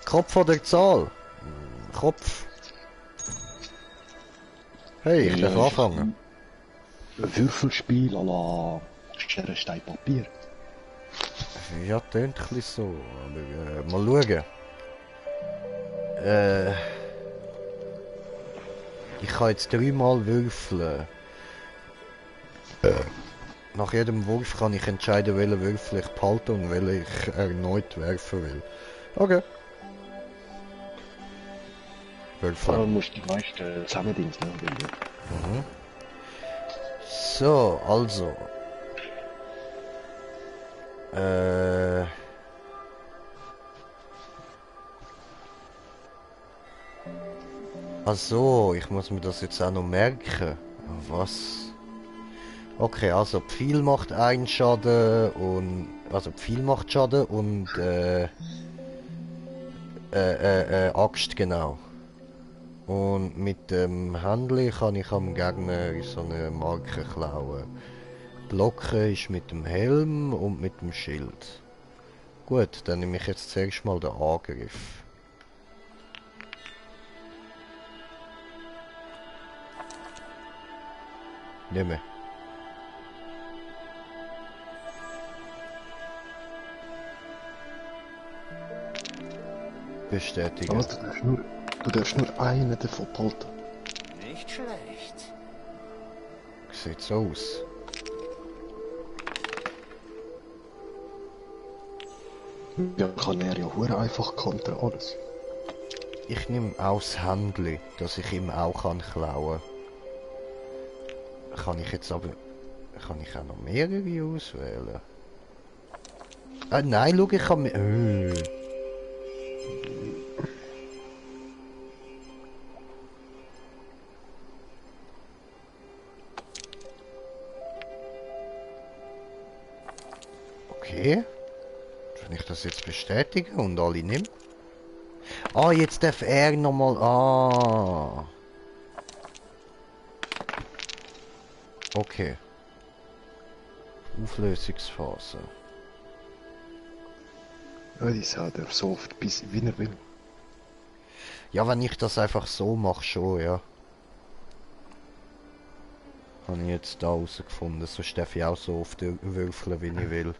Kopf oder Zahl? Kopf. Hey, ich darf anfangen. Ein Würfelspiel à la Schere, Stein, Papier. Ja, tönt ein bisschen so, aber mal schauen. Ich kann jetzt 3-mal würfeln. Nach jedem Wurf kann ich entscheiden, welchen Würfel ich behalte und welchen ich erneut werfen will. Okay. Würfeln. Aber musst die meisten Zusammendings nehmen. Mhm. So, also. Ach so, ich muss mir das jetzt auch noch merken. Was? Okay, also Pfeil macht einen Schaden und... Also Pfeil macht Schaden und... Axt, genau. Und mit dem Händchen kann ich am Gegner so eine Marke klauen. Blocken ist mit dem Helm und mit dem Schild. Gut, dann nehme ich jetzt zuerst mal den Angriff. Nehme. Bestätigen. Aber du darfst nur einen davon behalten. Nicht schlecht. Sieht so aus. Ja, kann er ja hure einfach kontern alles. Ich nehme auch das Händchen, dass ich ihm auch kann klauen. Kann ich jetzt aber... Kann ich auch noch mehrere auswählen? Ah nein, schau, ich kann... Okay. Wenn ich das jetzt bestätige und alle nehme. Ah, jetzt darf er nochmal... Ah. Okay. Auflösungsphase. Ja, die Sau darf so oft bis wie er will. Ja, wenn ich das einfach so mache, schon, ja. Habe ich jetzt da herausgefunden. Sonst darf ich auch so oft würfeln, wie ich will.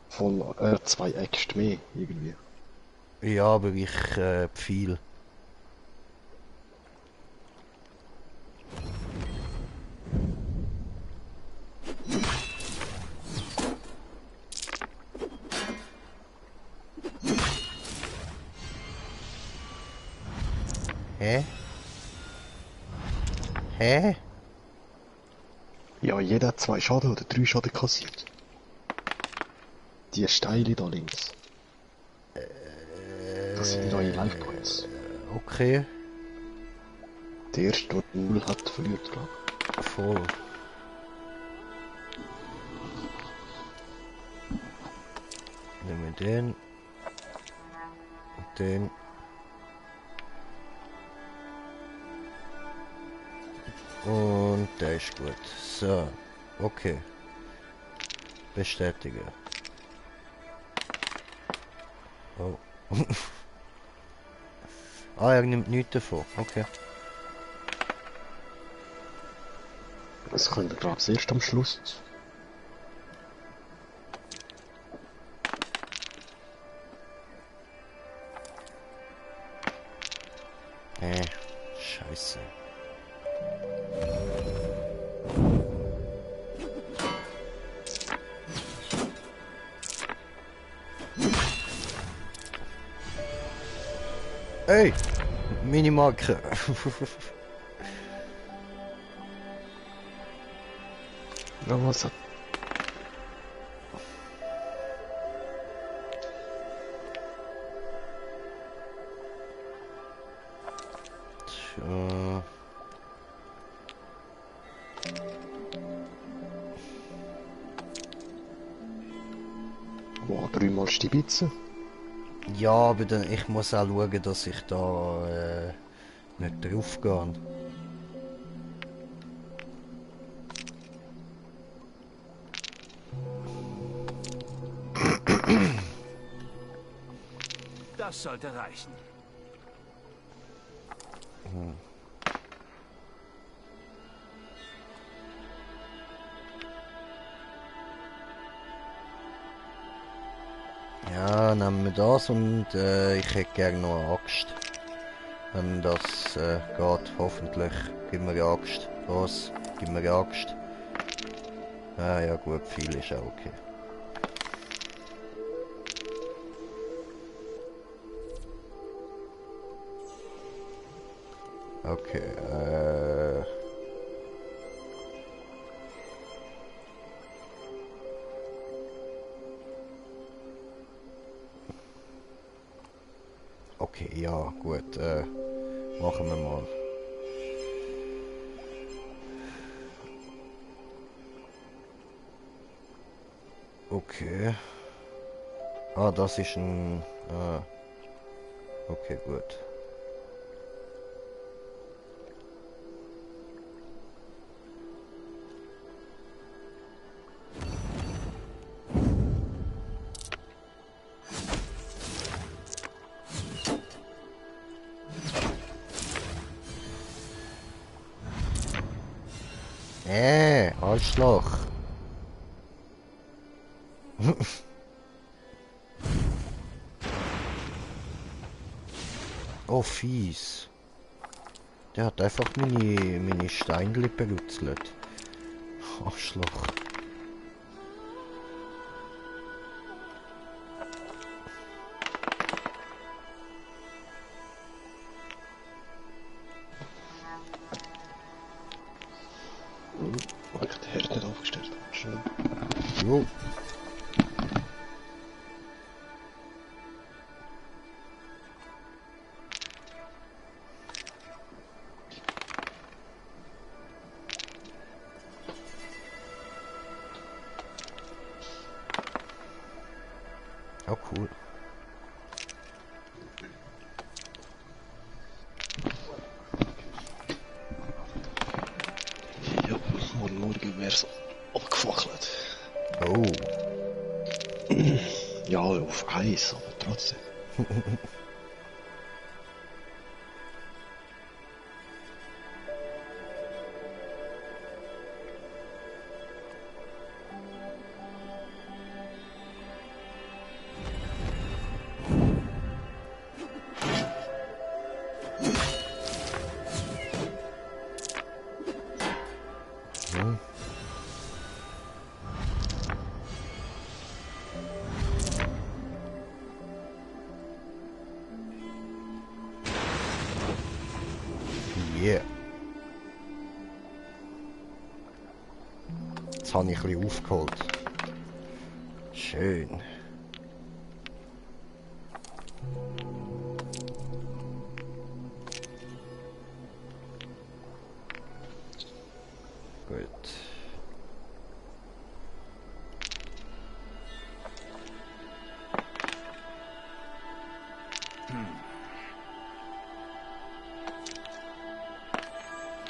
Voll 2 Äxte mehr, irgendwie. Ja, aber ich Pfeil. Hä? Hä? Ja, jeder hat 2 Schaden oder 3 Schaden kassiert. Die Steile da links. Das sind neue Life Points. Okay, Der erste, der 0 hat, verliert, glaube voll. Nehmen wir den. Und den. Und der ist gut. So, okay. Bestätigen. Oh. Ah, er nimmt nichts davon. Okay. ich. Das können wir, glaube ich, erst am Schluss. Scheiße. Ey! Minimarke. Ja, was hat... Tja. Wow, 3-mal Stibitzen. Ja, aber dann, ich muss auch schauen, dass ich da nicht drauf gehe. Das sollte reichen. Ja, nehmen wir das und ich hätte gerne noch eine Axt. Wenn das geht, hoffentlich. Gib mir eine Axt. Was? Gib mir eine Axt. Ah ja gut, viel ist auch okay. Okay, okay, ja, gut, machen wir mal. Okay. Ah, das ist ein... Ah. Okay, gut. Arschloch. Oh, fies. Der hat einfach meine Steinli berutzelt. Arschloch. Weil ich den Herd nicht aufgestellt habe. Schnell. Jo. Ja, cool. Ja, morgen wär's abgefackelt. Oh. Ja, auf Eis, aber trotzdem. Yeah. Jetzt habe ich ein bisschen aufgeholt. Schön. Gut.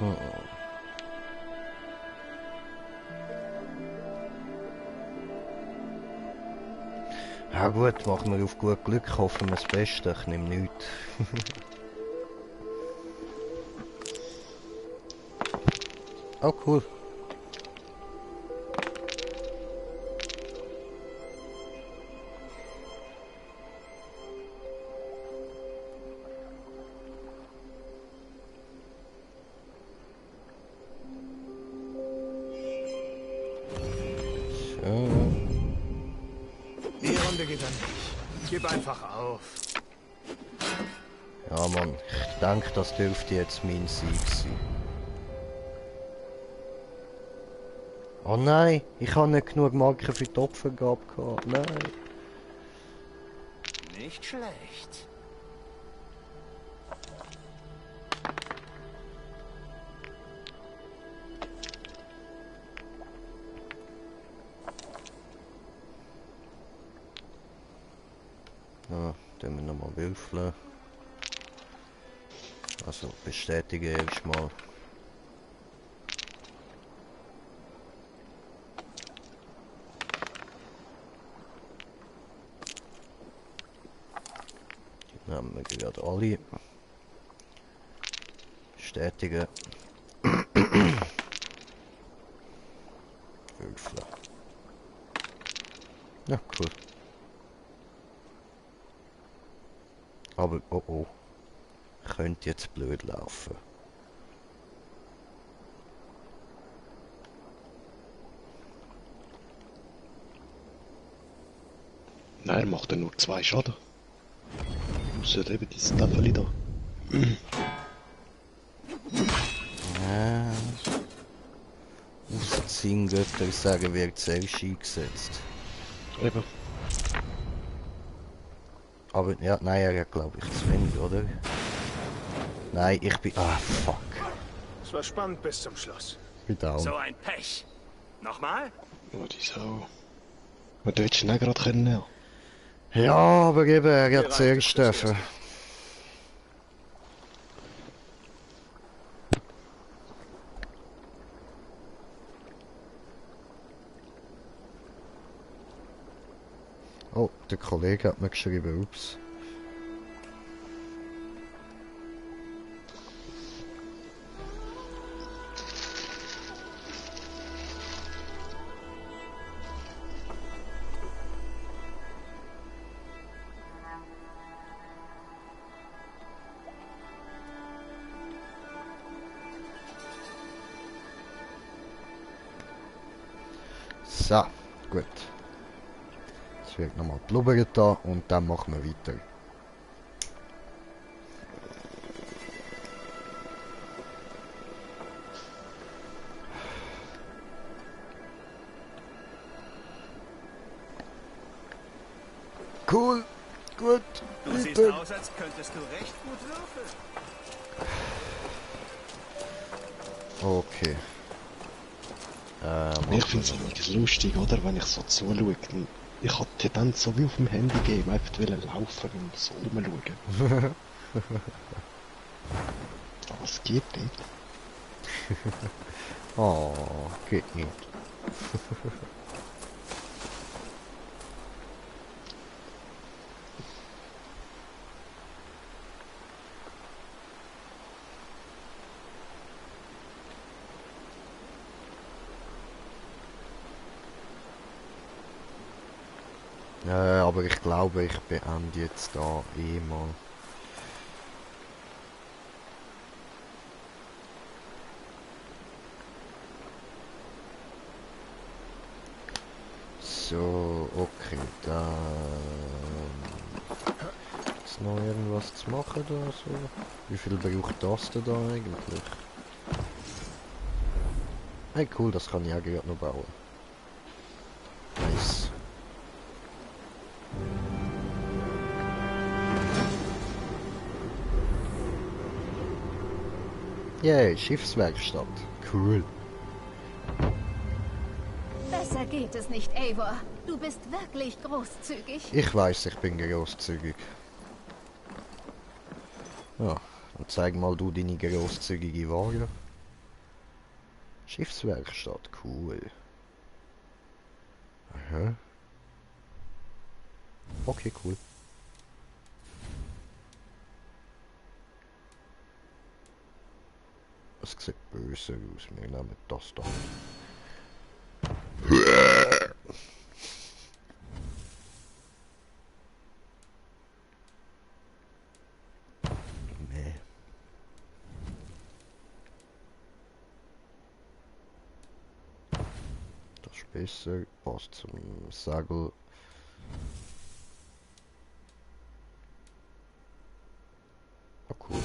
Oh. Ja gut, machen wir auf gut Glück, hoffen wir das Beste, ich nehme nichts. Oh cool. Die Runde geht an mich. Gib einfach auf. Ja Mann, ich denke, das dürfte jetzt mein Sieg sein. Oh nein, ich habe nicht genug Marken für die Opfergabe gehabt. Nein. Nicht schlecht. Ja, dann wir nochmal würfeln. Also bestätigen erstmal. Die nehmen wir gerade alle. Bestätigen. Würfeln. Ja, cool. Aber, oh oh. Könnte jetzt blöd laufen. Nein, er macht ja nur 2 Schaden. Muss ja eben dieses Tafel da. Ja. Ausziehen, würde ich sagen, wird selbst eingesetzt. Eben. Aber, ja, nein, er hat glaube ich zu wenig, oder? Nein, ich bin... Ah, fuck. Es war spannend bis zum Schluss. Ich bin down. So ein Pech. Nochmal? Oh, die Sau. Man hätte schnell gerade können nehmen. Ja, aber eben, er hat Bereit zuerst ist das dürfen. Erste. Oh, der Kollege hat mir geschrieben, ups. So, gut. Jetzt wird nochmal blubbert da und dann machen wir weiter. Cool, gut, Du siehst weiter. aus, als könntest du recht gut würfeln. Okay. Ich finde es einiges lustig, oder? Wenn ich so zuschaue. Ich hatte die Tendenz so wie auf dem Handy gegeben, einfach laufen und so rumschauen. Aber es geht nicht. Oh, geht nicht. Aber ich glaube, ich beende jetzt da eh mal. So, okay, dann ist noch irgendwas zu machen da so. Wie viel braucht das denn da eigentlich? Hey cool, das kann ich ja gerade noch bauen. Nice. Yay, Schiffswerkstatt. Cool. Besser geht es nicht, Eivor. Du bist wirklich großzügig. Ich weiß, ich bin großzügig. Ja, dann zeig mal du deine großzügige Ware. Schiffswerkstatt, cool. Aha. Okay, cool. Es sieht böse aus. Wir nehmen das da. Nee. Das ist besser. Passt zum Segel. Ah, cool.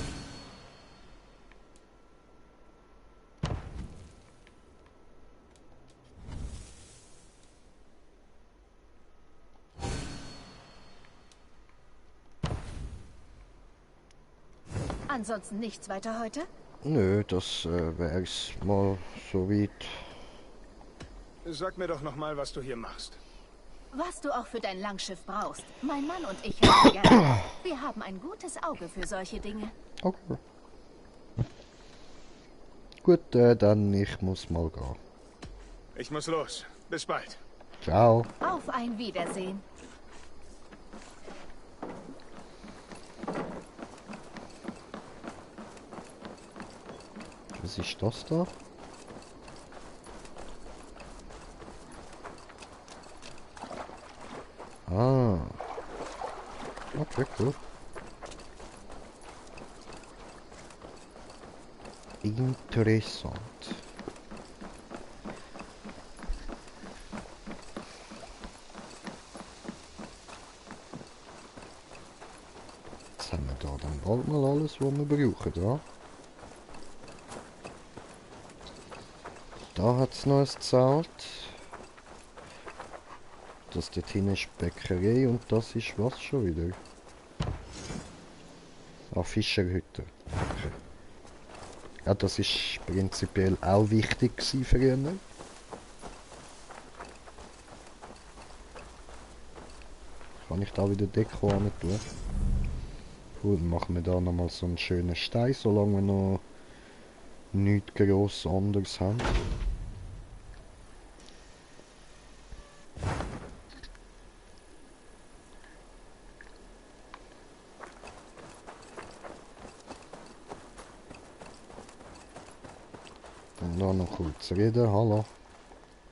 Ansonsten nichts weiter heute? Nö, das wär's mal so weit. Sag mir doch noch mal, was du hier machst. Was du auch für dein Langschiff brauchst. Mein Mann und ich helfen gerne. Wir haben ein gutes Auge für solche Dinge. Okay. Gut, dann ich muss mal gehen. Ich muss los. Bis bald. Ciao. Auf ein Wiedersehen. Was ist das da? Ah. Okay, cool. Interessant. Jetzt haben wir da dann bald mal alles, was wir brauchen, ja? Da hat es noch ein Zelt. Das dort hinten ist die Bäckerei und das ist was schon wieder? Ah, Fischerhütte. Okay. Ja, das ist prinzipiell auch wichtig gewesen früher. Kann ich da wieder Deko an tun? Cool, dann machen wir da nochmal so einen schönen Stein, solange wir noch nichts gross anderes haben. Und dann noch kurz reden, hallo.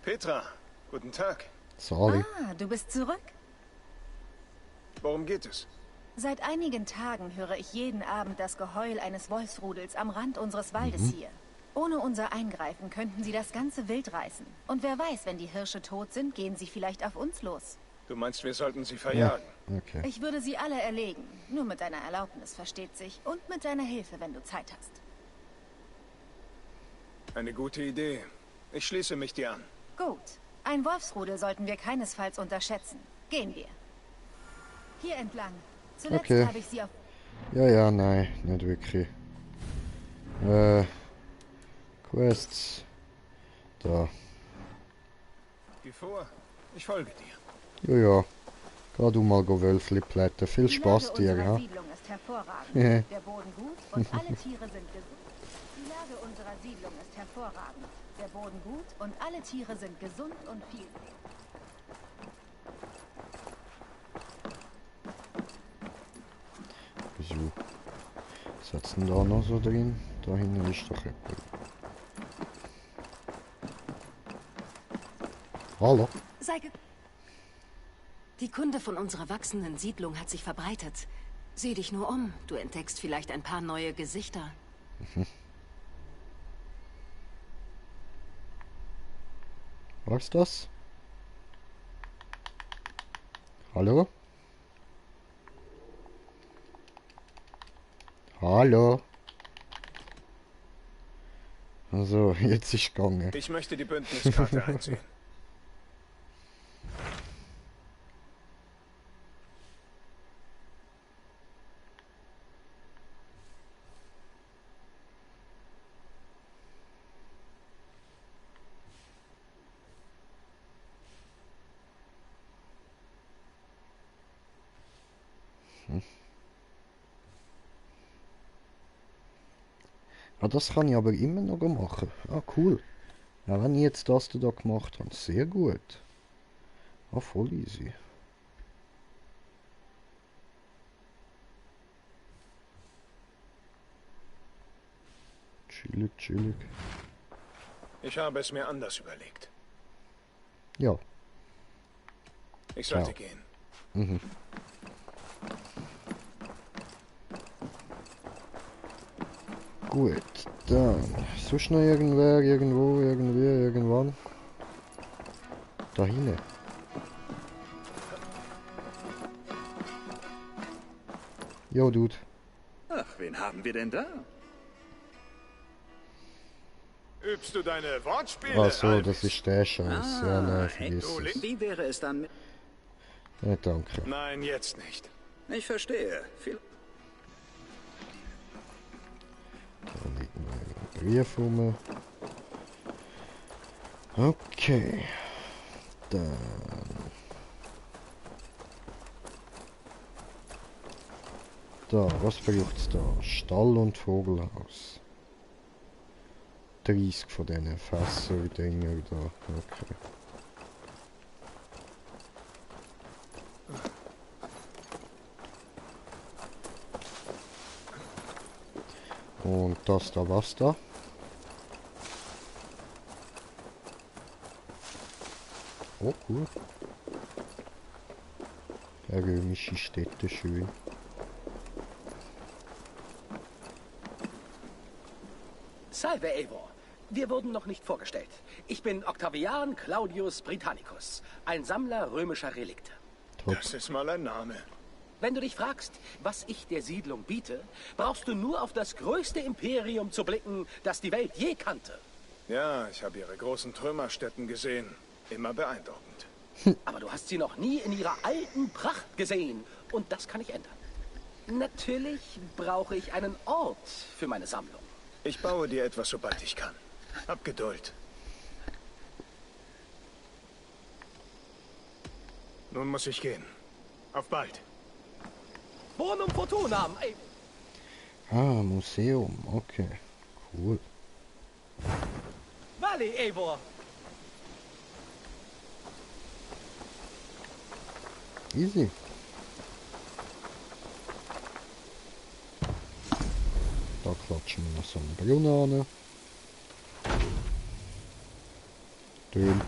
Petra, guten Tag. Sali. Ah, du bist zurück? Worum geht es? Seit einigen Tagen höre ich jeden Abend das Geheul eines Wolfsrudels am Rand unseres Waldes hier. Ohne unser Eingreifen könnten sie das ganze Wild reißen. Und wer weiß, wenn die Hirsche tot sind, gehen sie vielleicht auf uns los. Du meinst, wir sollten sie verjagen? Okay. Ich würde sie alle erlegen. Nur mit deiner Erlaubnis, versteht sich. Und mit deiner Hilfe, wenn du Zeit hast. Eine gute Idee. Ich schließe mich dir an. Gut. Ein Wolfsrudel sollten wir keinesfalls unterschätzen. Gehen wir. Hier entlang. Zuletzt Okay. habe ich sie auf... Ja, nein, nicht wirklich. Quests. Da. Geh vor. Ich folge dir. Ja. Geh du mal go Wölfli plätten. Viel Die Spaß Lage dir, unserer ja? Siedlung ist hervorragend. Ja. Der Boden gut und alle Tiere sind gesund. Die Lage unserer Siedlung ist hervorragend. Der Boden gut und alle Tiere sind gesund und viel. Wieso? Was hat's denn da noch so drin? Da hinten ist doch jemand. Hallo? Die Kunde von unserer wachsenden Siedlung hat sich verbreitet. Sieh dich nur um. Du entdeckst vielleicht ein paar neue Gesichter. Was ist das? Hallo? Hallo? Also, jetzt ist gegangen. Ich möchte die Bündniskarte einsehen. Ah, das kann ich aber immer noch machen. Ah, cool. Ja, wenn ich jetzt das da gemacht habe, sehr gut. Ah, voll easy. Chillig, chillig. Ich habe es mir anders überlegt. Ja. Ich sollte Ja. gehen. Mhm. Gut, dann. Sonst noch irgendwer, irgendwo, irgendwie, irgendwann. Da hinten. Jo, Dude. Ach, wen haben wir denn da? Übst du deine Wortspiele? Ach so, Alvis? das ist der Scheiß. Ja, nein, vergiss Du, es. wie wäre es dann mit... Ja, danke. Nein, jetzt nicht. Ich verstehe. Viel... Da liegt noch ein Brief rum. Okay. Dann. Da, was braucht's da? Stall und Vogelhaus. 30 von diesen Fässer-Dinger da. Okay. Und das da, was da? Oh, cool. Eine römische Stätte, schön. Salve, Eivor. Wir wurden noch nicht vorgestellt. Ich bin Octavian Claudius Britannicus, ein Sammler römischer Relikte. Das ist mal ein Name. Wenn du dich fragst, was ich der Siedlung biete, brauchst du nur auf das größte Imperium zu blicken, das die Welt je kannte. Ja, ich habe ihre großen Trümmerstätten gesehen. Immer beeindruckend. Aber du hast sie noch nie in ihrer alten Pracht gesehen. Und das kann ich ändern. Natürlich brauche ich einen Ort für meine Sammlung. Ich baue dir etwas, sobald ich kann. Hab Geduld. Nun muss ich gehen. Auf bald. Bonum Fortunam. Ey. Ah, Museum. Okay. Cool. Vale, Eivor. Easy. Da klatschen wir noch so einen Brunnen an. Dön.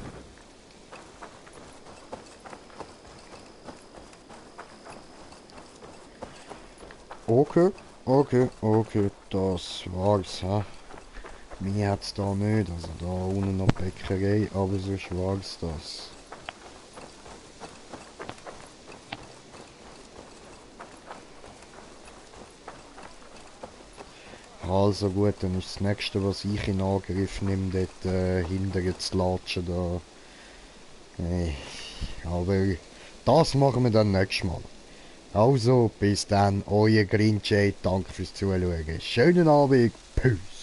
Okay, okay, das war's, hä? Mir hat's da nicht, also da unten noch Bäckerei, aber sonst war's das. Also gut, dann ist das nächste, was ich in Angriff nehme, dort hinterher zu latschen da. Aber das machen wir dann nächstes Mal. Also, bis dann, euer Grinch, danke fürs Zuschauen. Schönen Abend, Peace.